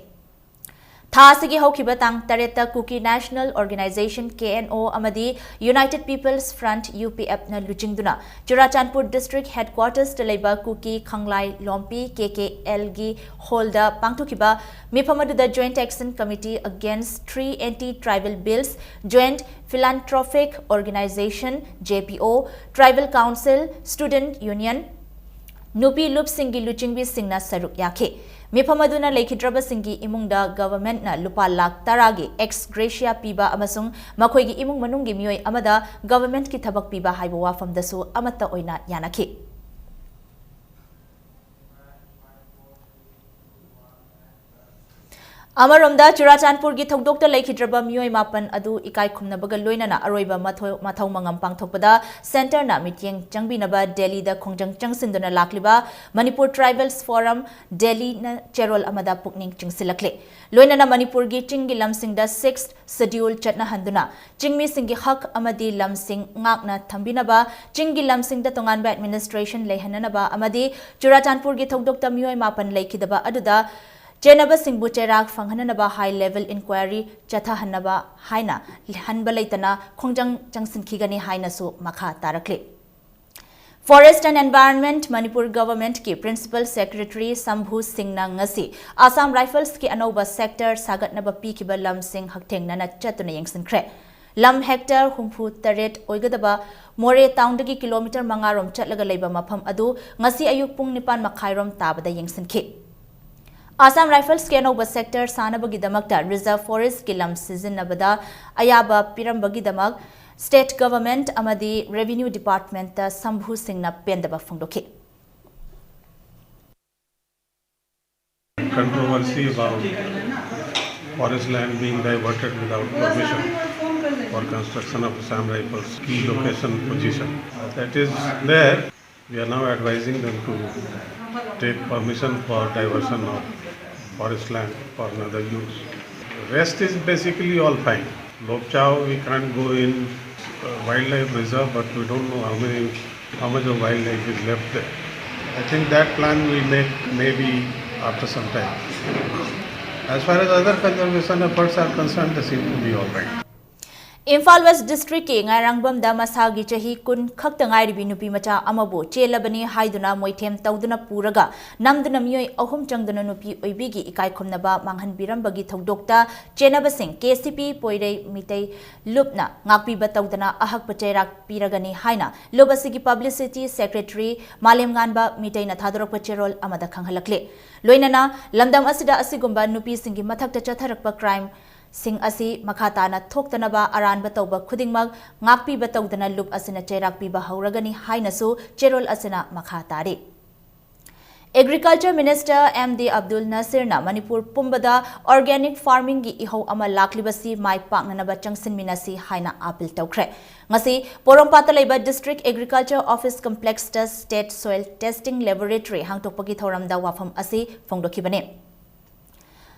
ꯊꯥ ꯑꯁꯤꯒꯤ ꯍꯧꯈꯤꯕ ꯇꯥꯡ ꯇꯔꯦꯠꯇ ꯀꯨꯀꯤ ꯅꯦꯁꯅꯦꯜ ꯑꯣꯔꯒꯅꯥꯏꯖꯦꯁꯟ, ꯀꯦ ꯑꯦꯟ ꯑꯣ, ꯑꯃꯗꯤ ꯌꯨꯅꯥꯏꯇꯦꯗ ꯄꯤꯄꯜꯁ ꯐ꯭ꯔꯟꯠ, ꯌꯨ ꯄꯤ ꯑꯦꯐꯅ ꯂꯨꯆꯤꯡꯗꯨꯅ ꯆꯨꯔꯥꯆꯥꯟꯄꯨꯔ ꯗꯤꯁꯇ꯭ꯔꯤꯛ ꯍꯦꯗꯀ꯭ꯋꯥꯇꯔꯁꯇ ꯂꯩꯕ ꯀꯨꯀꯤ ꯈꯪꯂꯥꯏ ꯂꯣꯝꯄꯤ, ꯀꯦ ꯀꯦ ꯑꯦꯜꯒꯤ ꯍꯣꯜꯗ ꯄꯥꯡꯊꯣꯛꯈꯤꯕ ꯃꯤꯐꯝ ꯑꯗꯨꯗ Joint Action Committee Against Three Anti Tribal Bills, Joint Philanthropic Organization, J P O, Tribal Council, Student Union, ꯅꯨꯄꯤ ꯂꯨꯞꯁꯤꯡꯒꯤ ꯂꯨꯆꯤꯡꯕꯤꯁꯤꯡꯅ ꯁꯔꯨꯛ ꯌꯥꯈꯤ꯫ ꯃꯤꯐꯝ ꯑꯗꯨꯅ ꯂꯩꯈꯤꯗ꯭ꯔꯕꯁꯤꯡꯒꯤ ꯏꯃꯨꯡꯗ ꯒꯚꯔꯟꯃꯦꯟꯠꯅ ꯂꯨꯄꯥ ꯂꯥꯈ ꯇꯔꯥꯒꯤ ꯑꯦꯛꯁ ꯒ꯭ꯔꯦꯁꯤꯌꯥ ꯄꯤꯕ ꯑꯃꯁꯨꯡ ꯃꯈꯣꯏꯒꯤ ꯏꯃꯨꯡ ꯃꯅꯨꯡꯒꯤ ꯃꯤꯑꯣꯏ ꯑꯃꯗ ꯒꯚꯔꯟꯃꯦꯟꯠꯀꯤ ꯊꯕꯛ ꯄꯤꯕ ꯍꯥꯏꯕ ꯋꯥꯐꯝꯗꯁꯨ ꯑꯃꯠꯇ ꯑꯣꯏꯅ ꯌꯥꯅꯈꯤ꯫ ꯑꯃꯔꯣꯝꯗ, ꯆꯨꯔꯥꯆꯥꯟꯄꯨꯔꯒꯤ ꯊꯧꯗꯣꯛꯇ ꯂꯩꯈꯤꯗ꯭ꯔꯕ ꯃꯤꯑꯣꯏ ꯃꯥꯄꯟ ꯑꯗꯨ ꯏꯀꯥꯏ ꯈꯨꯝꯅꯕꯒ ꯂꯣꯏꯅꯅ ꯑꯔꯣꯏꯕ ꯃꯊꯧ, ꯃꯊꯧ ꯃꯉꯝ ꯄꯥꯡꯊꯣꯛꯄꯗ ꯁꯦꯟꯇꯔꯅ ꯃꯤꯠꯌꯦꯡ ꯆꯪꯕꯤꯅꯕ ꯗꯦꯜꯂꯤꯗ ꯈꯣꯡꯖꯪ ꯆꯪꯁꯤꯟꯗꯨꯅ ꯂꯥꯛꯂꯤꯕ ꯃꯅꯤꯄꯨꯔ ꯇ꯭ꯔꯥꯏꯕꯦꯜꯁ ꯐꯣꯔꯝ ꯗꯦꯜꯂꯤꯅ ꯆꯦꯔꯣꯜ ꯑꯃꯗ ꯄꯨꯛꯅꯤꯡ ꯆꯤꯡꯁꯤꯜꯂꯛꯂꯦ꯫ ꯂꯣꯏꯅꯅ ꯃꯅꯤꯄꯨꯔꯒꯤ ꯆꯤꯡꯒꯤ ꯂꯝꯁꯤꯡꯗ ꯁꯤꯛꯁ ꯁꯦꯗ꯭ꯌꯨꯜ ꯆꯠꯅꯍꯟꯗꯨꯅ ꯆꯤꯡꯃꯤꯁꯤꯡꯒꯤ ꯍꯛ ꯑꯃꯗꯤ ꯂꯝꯁꯤꯡ ꯉꯥꯛꯅ ꯊꯝꯕꯤꯅꯕ, ꯆꯤꯡꯒꯤ ꯂꯝꯁꯤꯡꯗ ꯇꯣꯉꯥꯟꯕ ꯑꯦꯗꯃꯤꯅꯤꯁꯇ꯭ꯔꯦꯁꯟ ꯂꯩꯍꯟꯅꯅꯕ ꯑꯃꯗꯤ ꯆꯨꯔꯥꯆꯥꯟꯄꯨꯔꯒꯤ ꯊꯧꯗꯣꯛꯇ ꯃꯤꯑꯣꯏ ꯃꯥꯄꯟ ꯂꯩꯈꯤꯗꯕ ꯑꯗꯨꯗ ꯆꯦꯟꯅꯕꯁꯤꯡꯕꯨ ꯆꯩꯔꯥꯛ ꯐꯪꯍꯟꯅꯅꯕ ꯍꯥꯏ ꯂꯦꯚꯦꯜ ꯏꯟꯀ꯭ꯋꯥꯏꯔꯤ ꯆꯠꯊꯍꯟꯅꯕ ꯍꯥꯏꯅ ꯍꯟꯕ ꯂꯩꯇꯅ ꯈꯣꯡꯖꯪ ꯆꯪꯁꯤꯟꯈꯤꯒꯅꯤ ꯍꯥꯏꯅꯁꯨ ꯃꯈꯥ ꯇꯥꯔꯛꯂꯤ꯫ Forest and Environment Manipur Government ꯀꯤ Principal Secretary ꯁꯝꯚꯨ ꯁꯤꯡꯅ ꯉꯁꯤ Assam Rifles ꯀꯤ ꯑꯅꯧꯕ sector ꯁꯥꯒꯠꯅꯕ ꯄꯤꯈꯤꯕ ꯂꯝꯁꯤꯡ ꯍꯛꯊꯦꯡꯅꯅ ꯆꯠꯇꯨꯅ ꯌꯦꯡꯁꯤꯟꯈ꯭ꯔꯦ꯫ ꯂꯝ hectare ꯍꯨꯝꯐꯨ ꯇꯔꯦꯠ ꯑꯣꯏꯒꯗꯕ ꯃꯣꯔꯦ town ꯗꯒꯤ kilometre ꯃꯉꯥ ꯔꯣꯝ ꯆꯠꯂꯒ ꯂꯩꯕ ꯃꯐꯝ ꯑꯗꯨ ꯉꯁꯤ ꯑꯌꯨꯛ ꯄꯨꯡ ꯅꯤꯄꯥꯟ ꯃꯈꯥꯏ ꯔꯣꯝ ꯇꯥꯕꯗ ꯌꯦꯡꯁꯤꯟꯈꯤ꯫ Assam Rifles ꯀꯤ ꯑꯅꯧꯕ sector ꯁꯥꯅꯕꯒꯤꯗꯃꯛꯇ Reserve Forest ꯀꯤ ꯂꯝ ꯁꯤꯖꯤꯟꯅꯕꯗ ꯑꯌꯥꯕ ꯄꯤꯔꯝꯕꯒꯤꯗꯃꯛ State Government ꯑꯃꯗꯤ Revenue Department ꯇ ꯁꯝꯚꯨ ꯁꯤꯡꯅ ꯄꯦꯟꯗꯕ ꯐꯣꯡꯗꯣꯛꯈꯤ꯫ Controversy about forest land being diverted without permission for construction of Assam Rifles key location position. That is there. We are now advising them to take permission for diversion of forest land for another use. Rest is basically all fine. Lopchao, we can't go in uh, wildlife reserve, but we don't know how many, how much of wildlife is left there. I think that plan will make maybe after some time. As far as other conservation efforts are concerned, they seem to be all right. Imphal West District ꯀꯤ ꯉꯥꯏꯔꯥꯡꯕꯝꯗ ꯃꯁꯥꯒꯤ ꯆꯍꯤ ꯀꯨꯟ ꯈꯛꯇ ꯉꯥꯏꯔꯤꯕꯤ ꯅꯨꯄꯤ ꯃꯆꯥ ꯑꯃꯕꯨ ꯆꯦꯜꯂꯕꯅꯤ ꯍꯥꯏꯗꯨꯅ ꯃꯣꯏꯊꯦꯝ ꯇꯧꯗꯨꯅ ꯄꯨꯔꯒ ꯅꯝꯗꯨꯅ ꯃꯤꯑꯣꯏ ꯑꯍꯨꯝ ꯆꯪꯗꯨꯅ ꯅꯨꯄꯤ ꯑꯣꯏꯕꯤꯒꯤ ꯏꯀꯥꯏ ꯈꯨꯝꯅꯕ ꯃꯥꯡꯍꯟꯕꯤꯔꯝꯕꯒꯤ ꯊꯧꯗꯣꯛꯇ ꯆꯦꯟꯅꯕꯁꯤꯡ KCP ꯄꯣꯏꯔꯩ ꯃꯤꯇꯩ ꯂꯨꯞꯅ ꯉꯥꯛꯄꯤꯕ ꯇꯧꯗꯅ ꯑꯍꯛꯄ ꯆꯩꯔꯥꯛ ꯄꯤꯔꯒꯅꯤ ꯍꯥꯏꯅ ꯂꯨꯞ ꯑꯁꯤꯒꯤ Publicity Secretary ꯃꯥꯂꯦꯝꯉꯥꯟꯕ ꯃꯤꯇꯩꯅ ꯊꯥꯗꯣꯔꯛꯄ ꯆꯦꯔꯣꯜ ꯑꯃꯗ ꯈꯪꯍꯜꯂꯛꯂꯤ꯫ ꯂꯣꯏꯅꯅ ꯂꯝꯗꯝ ꯑꯁꯤꯗ ꯑꯁꯤꯒꯨꯝꯕ ꯅꯨꯄꯤꯁꯤꯡꯒꯤ ꯃꯊꯛꯇ ꯆꯠꯊꯔꯛꯄ crime ꯁꯤꯡ ꯑꯁꯤ ꯃꯈꯥ ꯇꯥꯅ ꯊꯣꯛꯇꯅꯕ ꯑꯔꯥꯟꯕ ꯇꯧꯕ ꯈꯨꯗꯤꯡꯃꯛ ꯉꯥꯛꯄꯤꯕ ꯇꯧꯗꯅ ꯂꯨꯞ ꯑꯁꯤꯅ ꯆꯩꯔꯥꯛ ꯄꯤꯕ ꯍꯧꯔꯒꯅꯤ ꯍꯥꯏꯅꯁꯨ ꯆꯦꯔꯣꯜ ꯑꯁꯤꯅ ꯃꯈꯥ ꯇꯥꯔꯤ꯫ Agriculture Minister M D Abdul ꯅꯁꯤꯔꯅ Manipur ꯄꯨꯝꯕꯗ organic farming ꯒꯤ ꯏꯍꯧ ꯑꯃ ꯂꯥꯛꯂꯤꯕꯁꯤ ꯃꯥꯏ ꯄꯥꯛꯅꯅꯕ ꯆꯪꯁꯤꯟꯃꯤꯟꯅꯁꯤ ꯍꯥꯏꯅ appeal ꯇꯧꯈ꯭ꯔꯦ꯫ ꯉꯁꯤ ꯄꯣꯔꯣꯝꯄꯥꯠꯇ ꯂꯩꯕ District Agriculture Office Complex ꯇ State Soil Testing Laboratory ꯍꯥꯡꯗꯣꯛꯄꯒꯤ ꯊꯧꯔꯝꯗ ꯋꯥꯐꯝ ꯑꯁꯤ ꯐꯣꯡꯗꯣꯛꯈꯤꯕꯅꯤ꯫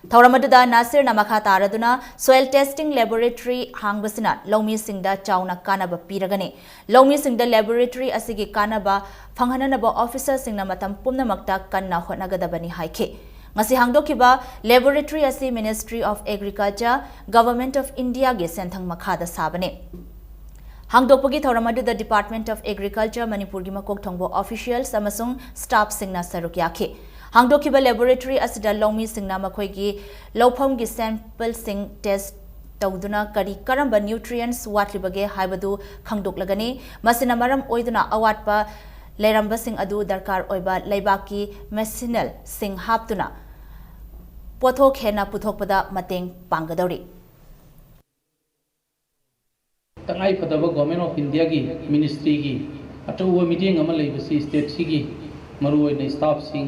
ꯊꯧꯔꯝ ꯑꯗꯨꯗ ꯅꯥꯁꯤꯔꯅ ꯃꯈꯥ ꯇꯥꯔꯗꯨꯅ Soil Testing Laboratory ꯍꯥꯡꯕꯁꯤꯅ ꯂꯧꯃꯤꯁꯤꯡꯗ ꯆꯥꯎꯅ ꯀꯥꯟꯅꯕ ꯄꯤꯔꯒꯅꯤ꯫ ꯂꯧꯃꯤꯁꯤꯡꯗ laboratory ꯑꯁꯤꯒꯤ ꯀꯥꯟꯅꯕ ꯐꯪꯍꯟꯅꯅꯕ officer ꯁꯤꯡꯅ ꯃꯇꯝ ꯄꯨꯝꯅꯃꯛꯇ ꯀꯟꯅ ꯍꯣꯠꯅꯒꯗꯕꯅꯤ ꯍꯥꯏꯈꯤ꯫ ꯉꯁꯤ ꯍꯥꯡꯗꯣꯛꯈꯤꯕ laboratory ꯑꯁꯤ Ministry of Agriculture, Government of India ꯒꯤ ꯁꯦꯟꯊꯪ ꯃꯈꯥꯗ ꯁꯥꯕꯅꯤ꯫ ꯍꯥꯡꯗꯣꯛꯄꯒꯤ ꯊꯧꯔꯝ ꯑꯗꯨꯗ Department of Agriculture ꯃꯅꯤꯄꯨꯔꯒꯤ ꯃꯀꯣꯛ ꯊꯣꯡꯕ officials ꯑꯃꯁꯨꯡ staffꯁꯤꯡꯅ ꯁꯔꯨꯛ ꯌꯥꯈꯤ꯫ ꯍꯥꯡꯗꯣꯛꯈꯤꯕ laboratory ꯑꯁꯤꯗ ꯂꯧꯃꯤꯁꯤꯡꯅ ꯃꯈꯣꯏꯒꯤ ꯂꯧꯐꯝꯒꯤ sampleꯁꯤꯡ test ꯇꯧꯗꯨꯅ ꯀꯔꯤ ꯀꯔꯝꯕ nutrients ꯋꯥꯠꯂꯤꯕꯒꯦ ꯍꯥꯏꯕꯗꯨ ꯈꯪꯗꯣꯛꯂꯒꯅꯤ꯫ ꯃꯁꯤꯅ ꯃꯔꯝ ꯑꯣꯏꯗꯨꯅ ꯑꯋꯥꯠꯄ ꯂꯩꯔꯝꯕꯁꯤꯡ ꯑꯗꯨ ꯗꯔꯀꯥꯔ ꯑꯣꯏꯕ ꯂꯩꯕꯥꯛꯀꯤ medicinalꯁꯤꯡ ꯍꯥꯞꯇꯨꯅ ꯄꯣꯠꯊꯣꯛ ꯍꯦꯟꯅ ꯄꯨꯊꯣꯛꯄꯗ ꯃꯇꯦꯡ ꯄꯥꯡꯒꯗꯧꯔꯤ꯫ ꯇꯉꯥꯏꯐꯗꯕ Government of Indiaꯒꯤ ministryꯒꯤ ꯑꯆꯧꯕ ꯃꯤꯠꯌꯦꯡ ꯑꯃ ꯂꯩꯕꯁꯤ stateꯁꯤꯒꯤ ꯃꯔꯨꯑꯣꯏꯅ staffꯁꯤꯡ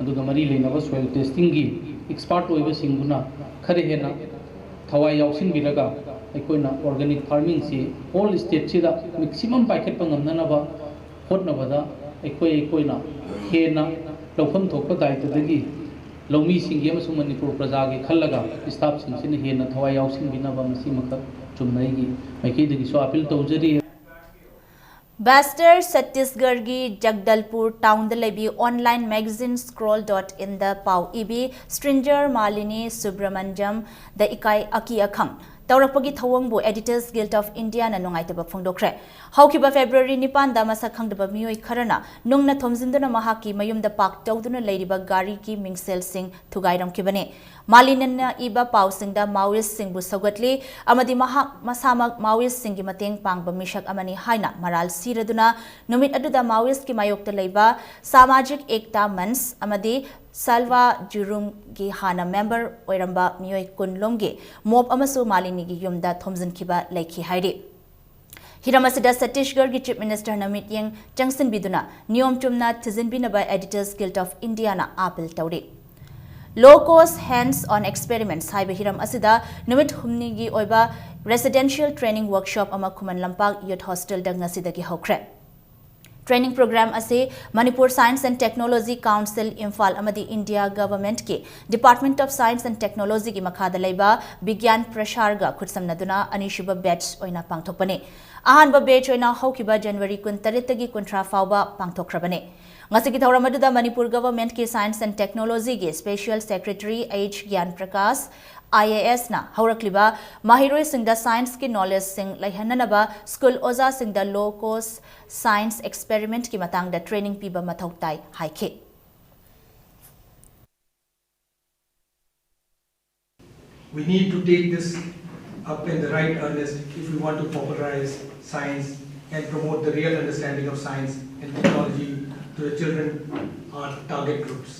ꯑꯗꯨꯒ ꯃꯔꯤ ꯂꯩꯅꯕ soil testingꯒꯤ expert ꯑꯣꯏꯕꯁꯤꯡꯗꯨꯅ ꯈꯔ ꯍꯦꯟꯅ ꯊꯋꯥꯏ ꯌꯥꯎꯁꯤꯟꯕꯤꯔꯒ ꯑꯩꯈꯣꯏꯅ organic farmingꯁꯤ whole stateꯁꯤꯗ maximum ꯄꯥꯏꯈꯠꯄ ꯉꯝꯅꯅꯕ ꯍꯣꯠꯅꯕꯗ ꯑꯩꯈꯣꯏ ꯑꯩꯈꯣꯏꯅ ꯍꯦꯟꯅ ꯂꯧꯐꯝ ꯊꯣꯛꯄ ꯗꯥꯏꯇꯗꯒꯤ ꯂꯧꯃꯤꯁꯤꯡꯒꯤ ꯑꯃꯁꯨꯡ ꯃꯅꯤꯄꯨꯔ ꯄ꯭ꯔꯖꯥꯒꯤ ꯈꯜꯂꯒ staffꯁꯤꯡꯁꯤꯅ ꯍꯦꯟꯅ ꯊꯋꯥꯏ ꯌꯥꯎꯁꯤꯟꯕꯤꯅꯕ ꯃꯁꯤꯃꯈꯛ ꯆꯨꯝꯅ ꯑꯩꯒꯤ ꯃꯥꯏꯀꯩꯗꯒꯤꯁꯨ appeal ꯇꯧꯖꯔꯤ꯫ Western ꯆꯠꯇꯤꯁꯒꯔꯒꯤ ꯖꯒꯗꯜꯄꯨꯔ townꯗ ꯂꯩꯕꯤ online magazine scroll dot inꯗ ꯄꯥꯎ ꯏꯕꯤ stranger ꯃꯥꯂꯤꯅꯤ ꯁꯨꯕ꯭ꯔꯃꯟꯖꯝꯗ ꯏꯀꯥꯏ ꯑꯀꯤ ꯑꯈꯪ ꯇꯧꯔꯛꯄꯒꯤ ꯊꯧꯑꯣꯡꯕꯨ Editors Guild of Indiaꯅ ꯅꯨꯡꯉꯥꯏꯇꯕ ꯐꯣꯡꯗꯣꯛꯈ꯭ꯔꯦ꯫ ꯍꯧꯈꯤꯕ February ꯅꯤꯄꯥꯟꯗ ꯃꯁꯛ ꯈꯪꯗꯕ ꯃꯤꯑꯣꯏ ꯈꯔꯅ ꯅꯨꯡꯅ ꯊꯣꯝꯖꯤꯟꯗꯨꯅ ꯃꯍꯥꯛꯀꯤ ꯃꯌꯨꯝꯗ park ꯇꯧꯗꯨꯅ ꯂꯩꯔꯤꯕ ꯒꯥꯔꯤꯒꯤ ꯃꯤꯡꯁꯦꯜꯁꯤꯡ ꯊꯨꯒꯥꯏꯔꯝꯈꯤꯕꯅꯤ꯫ ꯃꯥꯂꯤꯅꯤꯅ ꯏꯕ ꯄꯥꯎꯁꯤꯡꯗ Maoistꯁꯤꯡꯕꯨ ꯁꯧꯒꯠꯂꯤ ꯑꯃꯗꯤ ꯃꯍꯥꯛ ꯃꯁꯥꯃꯛ Maoistꯁꯤꯡꯒꯤ ꯃꯇꯦꯡ ꯄꯥꯡꯕ ꯃꯤꯁꯛ ꯑꯃꯅꯤ ꯍꯥꯏꯅ ꯃꯔꯥꯜ ꯁꯤꯔꯗꯨꯅ ꯅꯨꯃꯤꯠ ꯑꯗꯨꯗ Maoistꯀꯤ ꯃꯥꯌꯣꯛꯇ ꯂꯩꯕ Samajik Ekta Manch ꯑꯃꯗꯤ Salwa Jurumꯒꯤ ꯍꯥꯟꯅ member ꯑꯣꯏꯔꯝꯕ ꯃꯤꯑꯣꯏ ꯀꯨꯟ ꯂꯣꯝꯒꯤ mob ꯑꯃꯁꯨ ꯃꯥꯂꯤꯅꯤꯒꯤ ꯌꯨꯝꯗ ꯊꯣꯝꯖꯤꯟꯈꯤꯕ ꯂꯩꯈꯤ ꯍꯥꯏꯔꯤ꯫ ꯍꯤꯔꯝ ꯑꯁꯤꯗ ꯆꯠꯇꯤꯁꯒꯔꯒꯤ Chief Ministerꯅ ꯃꯤꯠꯌꯦꯡ ꯆꯪꯁꯤꯟꯕꯤꯗꯨꯅ ꯅꯤꯌꯣꯝ ꯆꯨꯝꯅ ꯊꯤꯖꯤꯟꯕꯤꯅꯕ Editors Guild of Indiaꯅ appeal ꯇꯧꯔꯤ꯫ Low Cost Hands on Experiments ꯍꯥꯏꯕ ꯍꯤꯔꯝ ꯑꯁꯤꯗ ꯅꯨꯃꯤꯠ ꯍꯨꯝꯅꯤꯒꯤ ꯑꯣꯏꯕ residential training workshop ꯑꯃ ꯈꯨꯃꯟ ꯂꯝꯄꯥꯛ Youth Hostelꯗ ꯉꯁꯤꯗꯒꯤ ꯍꯧꯈ꯭ꯔꯦ꯫ Training program ꯑꯁꯤ Manipur Science and Technology Council, Imphal ꯑꯃꯗꯤ India Governmentꯀꯤ Department of Science and Technologyꯒꯤ ꯃꯈꯥꯗ ꯂꯩꯕ ꯕꯤꯒ꯭ꯌꯥꯟ ꯄ꯭ꯔꯁꯥꯔꯒ ꯈꯨꯠꯁꯝꯅꯗꯨꯅ ꯑꯅꯤꯁꯨꯕ batch ꯑꯣꯏꯅ ꯄꯥꯡꯊꯣꯛꯄꯅꯤ꯫ ꯑꯍꯥꯟꯕ batch ꯑꯣꯏꯅ ꯍꯧꯈꯤꯕ January ꯀꯨꯟꯇꯔꯦꯠꯇꯒꯤ ꯀꯨꯟꯊ꯭ꯔꯥ ꯐꯥꯎꯕ ꯄꯥꯡꯊꯣꯛꯈ꯭ꯔꯕꯅꯤ꯫ ꯉꯁꯤꯒꯤ ꯊꯧꯔꯝ ꯑꯗꯨꯗ ꯃꯅꯤꯄꯨꯔ ꯒꯚꯔꯟꯃꯦꯟꯠꯀꯤ ꯁꯥꯏꯟꯁ ꯑꯦꯟ ꯇꯦꯛꯅꯣꯂꯣꯖꯤꯒꯤ ꯁ꯭ꯄꯦꯁꯤꯌꯦꯜ ꯁꯦꯀ꯭ꯔꯦꯇꯔꯤ ꯑꯩꯆ ꯒ꯭ꯌꯥꯟ ꯄ꯭ꯔꯀꯥꯁ, ꯑꯥꯏ ꯑꯦ ꯑꯦꯁꯅ ꯍꯧꯔꯛꯂꯤꯕ ꯃꯍꯩꯔꯣꯏꯁꯤꯡꯗ ꯁꯥꯏꯟꯁꯀꯤ ꯅꯣꯂꯦꯖꯁꯤꯡ ꯂꯩꯍꯟꯅꯅꯕ ꯁ꯭ꯀꯨꯜ ꯑꯣꯖꯥꯁꯤꯡꯗ ꯂꯣ ꯀꯣꯁ ꯁꯥꯏꯟꯁ ꯑꯦꯛꯁꯄꯦꯔꯤꯃꯦꯟꯠꯀꯤ ꯃꯇꯥꯡꯗ ꯇ꯭ꯔꯦꯅꯤꯡ ꯄꯤꯕ ꯃꯊꯧ ꯇꯥꯏ ꯍꯥꯏꯈꯤ꯫ We need to take this up in the right earnest if we want to popularize science and promote the real understanding of science and technology to the children, our target groups.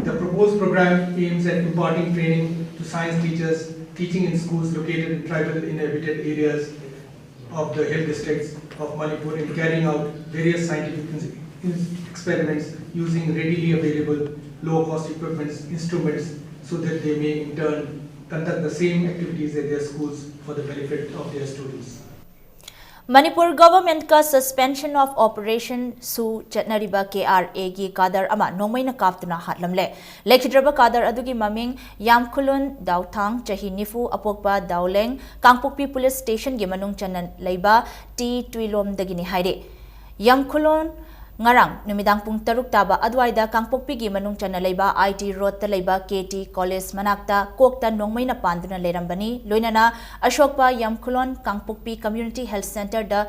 The proposed program aims at imparting training to science teachers teaching in schools located in tribal inhabited areas of the hill districts of Manipur in carrying out various scientific ins- ins- experiments using readily available low-cost equipments, instruments, so that they may in turn conduct the same activities at their schools for the benefit of their students. Manipur ꯒꯚꯔꯟꯃꯦꯟꯠꯀ suspension of operation ꯁꯨ ꯆꯠꯅꯔꯤꯕ ꯀꯦ R ꯑꯦꯒꯤ ꯀꯥꯗꯔ ꯑꯃ ꯅꯣꯡꯃꯩꯅ ꯀꯥꯞꯇꯨꯅ ꯍꯥꯠꯂꯝꯂꯦ꯫ ꯂꯩꯈꯤꯗ꯭ꯔꯕ ꯀꯥꯗꯔ ꯑꯗꯨꯒꯤ ꯃꯃꯤꯡ ꯌꯥꯝꯈꯨꯂꯨꯟ ꯗꯥꯎꯊꯥꯡ, ꯆꯍꯤ ꯅꯤꯐꯨ, ꯑꯄꯣꯛꯄ ꯗꯥꯎꯂꯦꯡ, ꯀꯥꯡꯄꯣꯛꯄꯤ police ꯁ꯭ꯇꯦꯁꯟꯒꯤ ꯃꯅꯨꯡ ꯆꯟꯅ ꯂꯩꯕ ꯇꯤ ꯇꯨꯏꯂꯣꯝꯗꯒꯤꯅꯤ ꯍꯥꯏꯔꯤ꯫ ꯌꯥꯝꯈꯨꯂꯨꯟ ꯉꯔꯥꯡ ꯅꯨꯃꯤꯗꯥꯡ ꯄꯨꯡ ꯇꯔꯨꯛ ꯇꯥꯕ ꯑꯗꯨꯋꯥꯏꯗ ꯀꯥꯡꯄꯣꯛꯄꯤꯒꯤ ꯃꯅꯨꯡ ꯆꯟꯅ ꯂꯩꯕ ꯑꯥꯏ ꯇꯤ ꯔꯣꯗꯇ ꯂꯩꯕ ꯀꯦ ꯇꯤ ꯀꯣꯂꯦꯖ ꯃꯅꯥꯛꯇ ꯀꯣꯛꯇ ꯅꯣꯡꯃꯩꯅ ꯄꯥꯟꯗꯨꯅ ꯂꯩꯔꯝꯕꯅꯤ꯫ ꯂꯣꯏꯅꯅ ꯑꯁꯣꯛꯄ ꯌꯥꯝꯈꯨꯂꯣꯟ ꯀꯥꯡꯄꯣꯛꯄꯤ ꯀꯝꯌꯨꯅꯤꯇꯤ ꯍꯦꯜꯊ ꯁꯦꯟꯇꯔꯗ